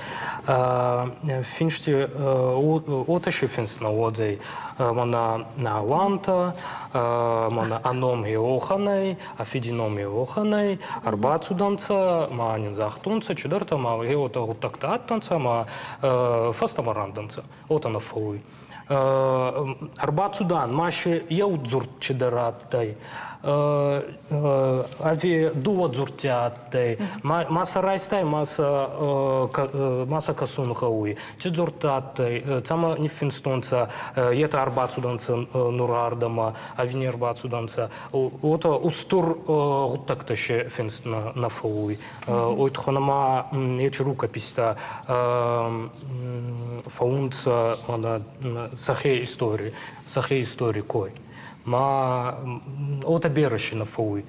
финсти уотӕ си финст нӕ уодзӕй, мӕнӕ Алантӕ, мӕнӕ ӕ ном Еоханӕй, ӕ фиди ном Еоханӕй, ӕрбацудӕнцӕ, ма нин загътонцӕ чидӕртӕ, ма гъе уотӕ гъуддӕгтӕ адтӕнцӕ, ма фӕстӕмӕ рандӕнцӕ. Уотӕ нӕ фӕууй. Ӕрбацудан, ма си еу дзурд чидӕр адтӕй, ӕви дууӕ дзурдти адтӕй. Ма сӕ райстай, ма сӕ кӕсун гъӕуй. Ци дзурдтӕ адтӕй, цӕмӕ ниффинстонцӕ, етӕ ӕрбацудӕнцӕ нур ардӕмӕ, ӕви не рбацудӕнцӕ. Уотӕ устур гъуддӕгтӕ си финст нӕ фӕууй. Ой туххӕн ма ечи рукописьтӕ фӕуунцӕ сӕхе истори, сӕхе истори кой. Ма уотӕ берӕ си нӕ фӕууй.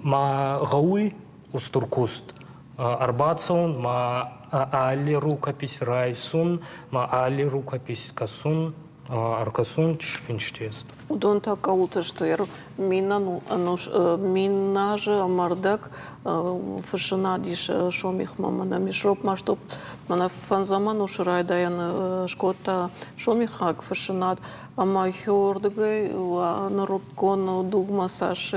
Ма гъӕуй устур куст ӕрбацӕун, ма алли рукопись райсун, ма алли рукопись кӕсун, ӕркӕсун финст.
Уыдон та кӕуылты сты? Миназы ӕмӕ ӕрдӕг фыссынад ис Сомихмӕ. Мӕнӕ Мишроп Маштоп мӕнӕ фӕндзӕм ӕнусы райдайӕны скодта сомихаг фыссынад. Ӕмӕ хиуырдыгӕй нырыккон дугмӕ цас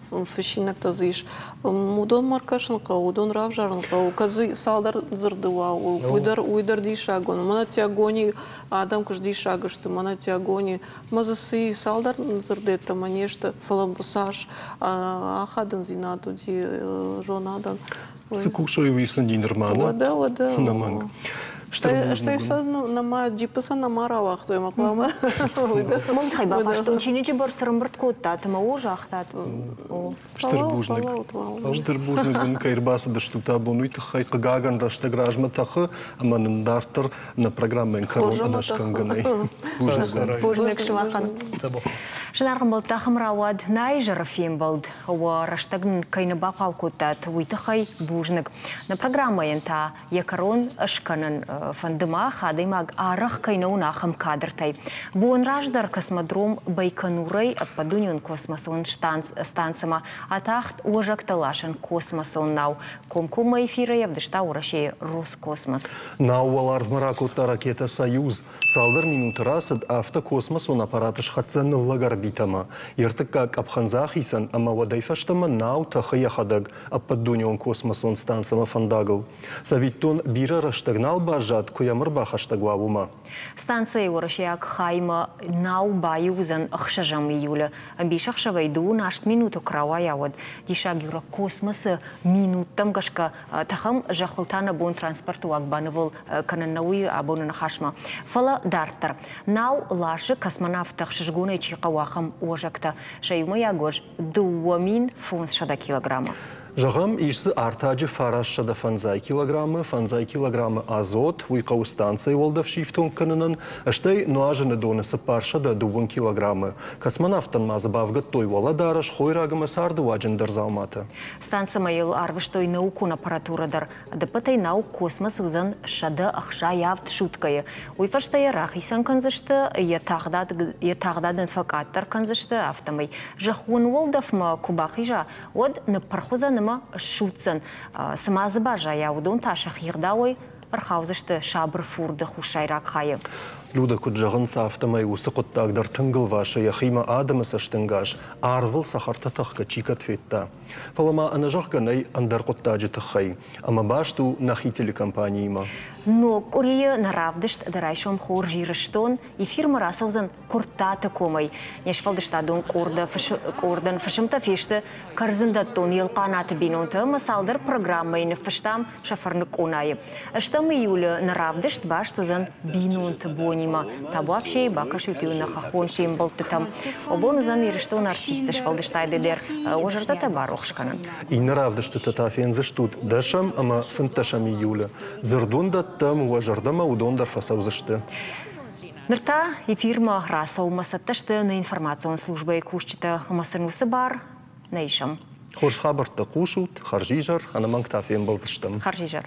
фыссинӕгтӕ дзы ис. Уыдонмӕ ӕркӕсын хъӕуы, уыдон равзарын хъӕуы. Кӕд дзы цалдӕр дзырды уа, уый дӕр, уый дӕр диссаг у. Мӕнӕ Тиагони адӕм куы сдиссаг сты, мӕнӕ Тиагони, мӕ дзы цы цалдӕр дзырды йеддӕмӕ не сты, фӕлӕ цас ахадындзинад уыди зонадӕн.
Цы кусой, уый сын нырма нӕ?
Уӕдӕ, уӕдӕ.
Ӕнӕмӕнг.
Стӕй сӕ нӕма джиппы сӕ нӕма рауагътой ӕмӕ хъуамӕ.
Мӕн тыххӕй бафарстон, чиныджы бӕрц ӕрӕмбырд кодтат ӕмӕ о загътат.
Стыр бузныг. Стыр бузныг уын, кӕй ӕрбацыдыстут абон, уый тыххӕй хъыгагӕн рӕстӕг размӕ тӕхы ӕмӕ нын дарддӕр нӕ программӕйӕн кӕрон ӕнӕскӕнгӕ нӕй.
Бузныг. Бузныг сымахӕн. Зынаргъ ӕмбӕлттӕ, ахӕм рауад нӕ изӕры фембӕлд. Уӕ рӕстӕг нын кӕй нӕ бахъал кодтат, уый тыххӕй бузныг. Нӕ программӕйӕн та йӕ кӕрон скӕнын. Фӕнды мах, адӕймаг арӕх кӕй нӕ уыны, ахӕм кадртӕй. Бон раздӕр космодром Байконурӕй ӕппӕтдунеон космосон станцӕмӕ атахт уӕзӕгтӕ ласӕн космосон нау. Комкоммӕ эфирӕй ӕвдыста Уӕрӕсейы Роскосмос.
Нау уӕларвмӕ ракодта ракетӕ «Союз». Цалдӕр минуты рацыд, афтӕ космосон аппарат схӕццӕ ныллӕг орбитӕмӕ. Йе ртыккаг къӕпхӕн дзы ахицӕн ӕмӕ уӕдӕй фӕстӕмӕ нау тӕхы йӕхӕдӕг ӕппӕтдунеон космосон станцӕмӕ фӕндагыл. Цӕвиттон, бирӕ рӕстӕг нал баззад, куы йӕм ӕрбахӕстӕг уа, уымӕ.
Станцӕйы уӕрӕсейаг хаймӕ нау баиу уыдзӕн ӕхсӕзӕм июлы. Ӕмбисӕхсӕвӕй дыууын аст минуты куы рауайа, уӕд диссаг Юра космосы минуттӕм гӕсгӕ тӕхӕм, зӕххыл та нӕ бон транспорты уаг банывыл кӕнын нӕ уый абоны ныхасмӕ. Фӕлӕ дарддӕр. Нау ласы космонавттӕ ӕхсызгонӕй чи хъӕуы, ахӕм уӕзӕгтӕ. Сӕ иумӕйаг уӕз 2500 килограммы.
Зӕгъӕм, ис дзы артаджы 950 килограммы, фӕндзай килограммы азот, уый хъӕуы станцӕйы уӕлдӕф сифтонг кӕнынӕн, стӕй нуазыны доны 420 килограммы. Космонавттӕн ма дзы бавгӕдтой уӕлӕдарӕс, хойраг ӕмӕ царды уаджы ӕндӕр дзауматӕ.
Станцӕмӕ йыл арвыстой наукон аппаратурӕ дӕр. Ӕдӕппӕтӕй нау космос уыдзӕн 167 суткӕйы. Уый фӕстӕ йӕ рахицӕн кӕндзысты, йӕ тагъдад, йӕ тагъдадӕн фӕкъаддӕр кӕндзысты, афтӕмӕй зӕххон уӕлдӕфмӕ куы бахиза, уӕд ныппырх уыдзӕн ӕмӕ ссудздзӕн. Цы ма дзы баззайа, уыдон та сӕхи ӕгъдауӕй ӕрхаудзысты сабыр фурды хуссайраг хайы.
Люда куыд зӕгъынц, афтӕмӕй уыцы хъуыддаг дӕр тынг ӕлвасы йӕхимӕ адӕмы цӕстӕнгас, арвыл цӕхӕртӕ тӕхгӕ чи кӕд федта. Фӕлӕ ма ӕнӕзӕгъгӕ нӕй ӕндӕр хъуыддаджы тыххӕй, ӕмӕ баст у нӕхи телекомпаниимӕ.
Ног къуырийы нӕ равдыст Дӕ райсом хорз, Ирыстон эфирмӕ рацӕудзӕн Куырттаты комӕй. Не сфӕлдыстадон къордӕн фысымтӕ фесты кӕрдзындӕттон Елхъанаты бинонтӕ ӕмӕ цалдӕр программӕйы ныффыстам сӕ фӕрныг къонайы. Ӕстӕм июлы нӕ равдыст баст уыдзӕн бинонты бонимӕ. Табуафсейы бакӕсут-иу нӕ хӕххон фембӕлдтытӕм. Абон уыдзӕн Ирыстоны артистты сфӕлдыстады дӕр. Уӕ зӕрдӕтӕ барухс кӕнын.
Иннӕ равдыстытӕ та фендзыстут дӕсӕм ӕмӕ фынддӕсӕм июлы. Дзырдон дӕттӕм, уӕ зӕрдӕмӕ уыдон дӕр фӕцӕудзысты.
Ныр та эфирмӕ рацӕуынмӕ цӕттӕ сты нӕ информацион службӕйы кусджытӕ ӕмӕ сын уыцы бар нӕ исӕм.
Хорз хабӕрттӕ хъусут, хӕрзизӕр, ӕнӕмӕнг та фембӕлдзыстӕм.
Хӕрзизӕр.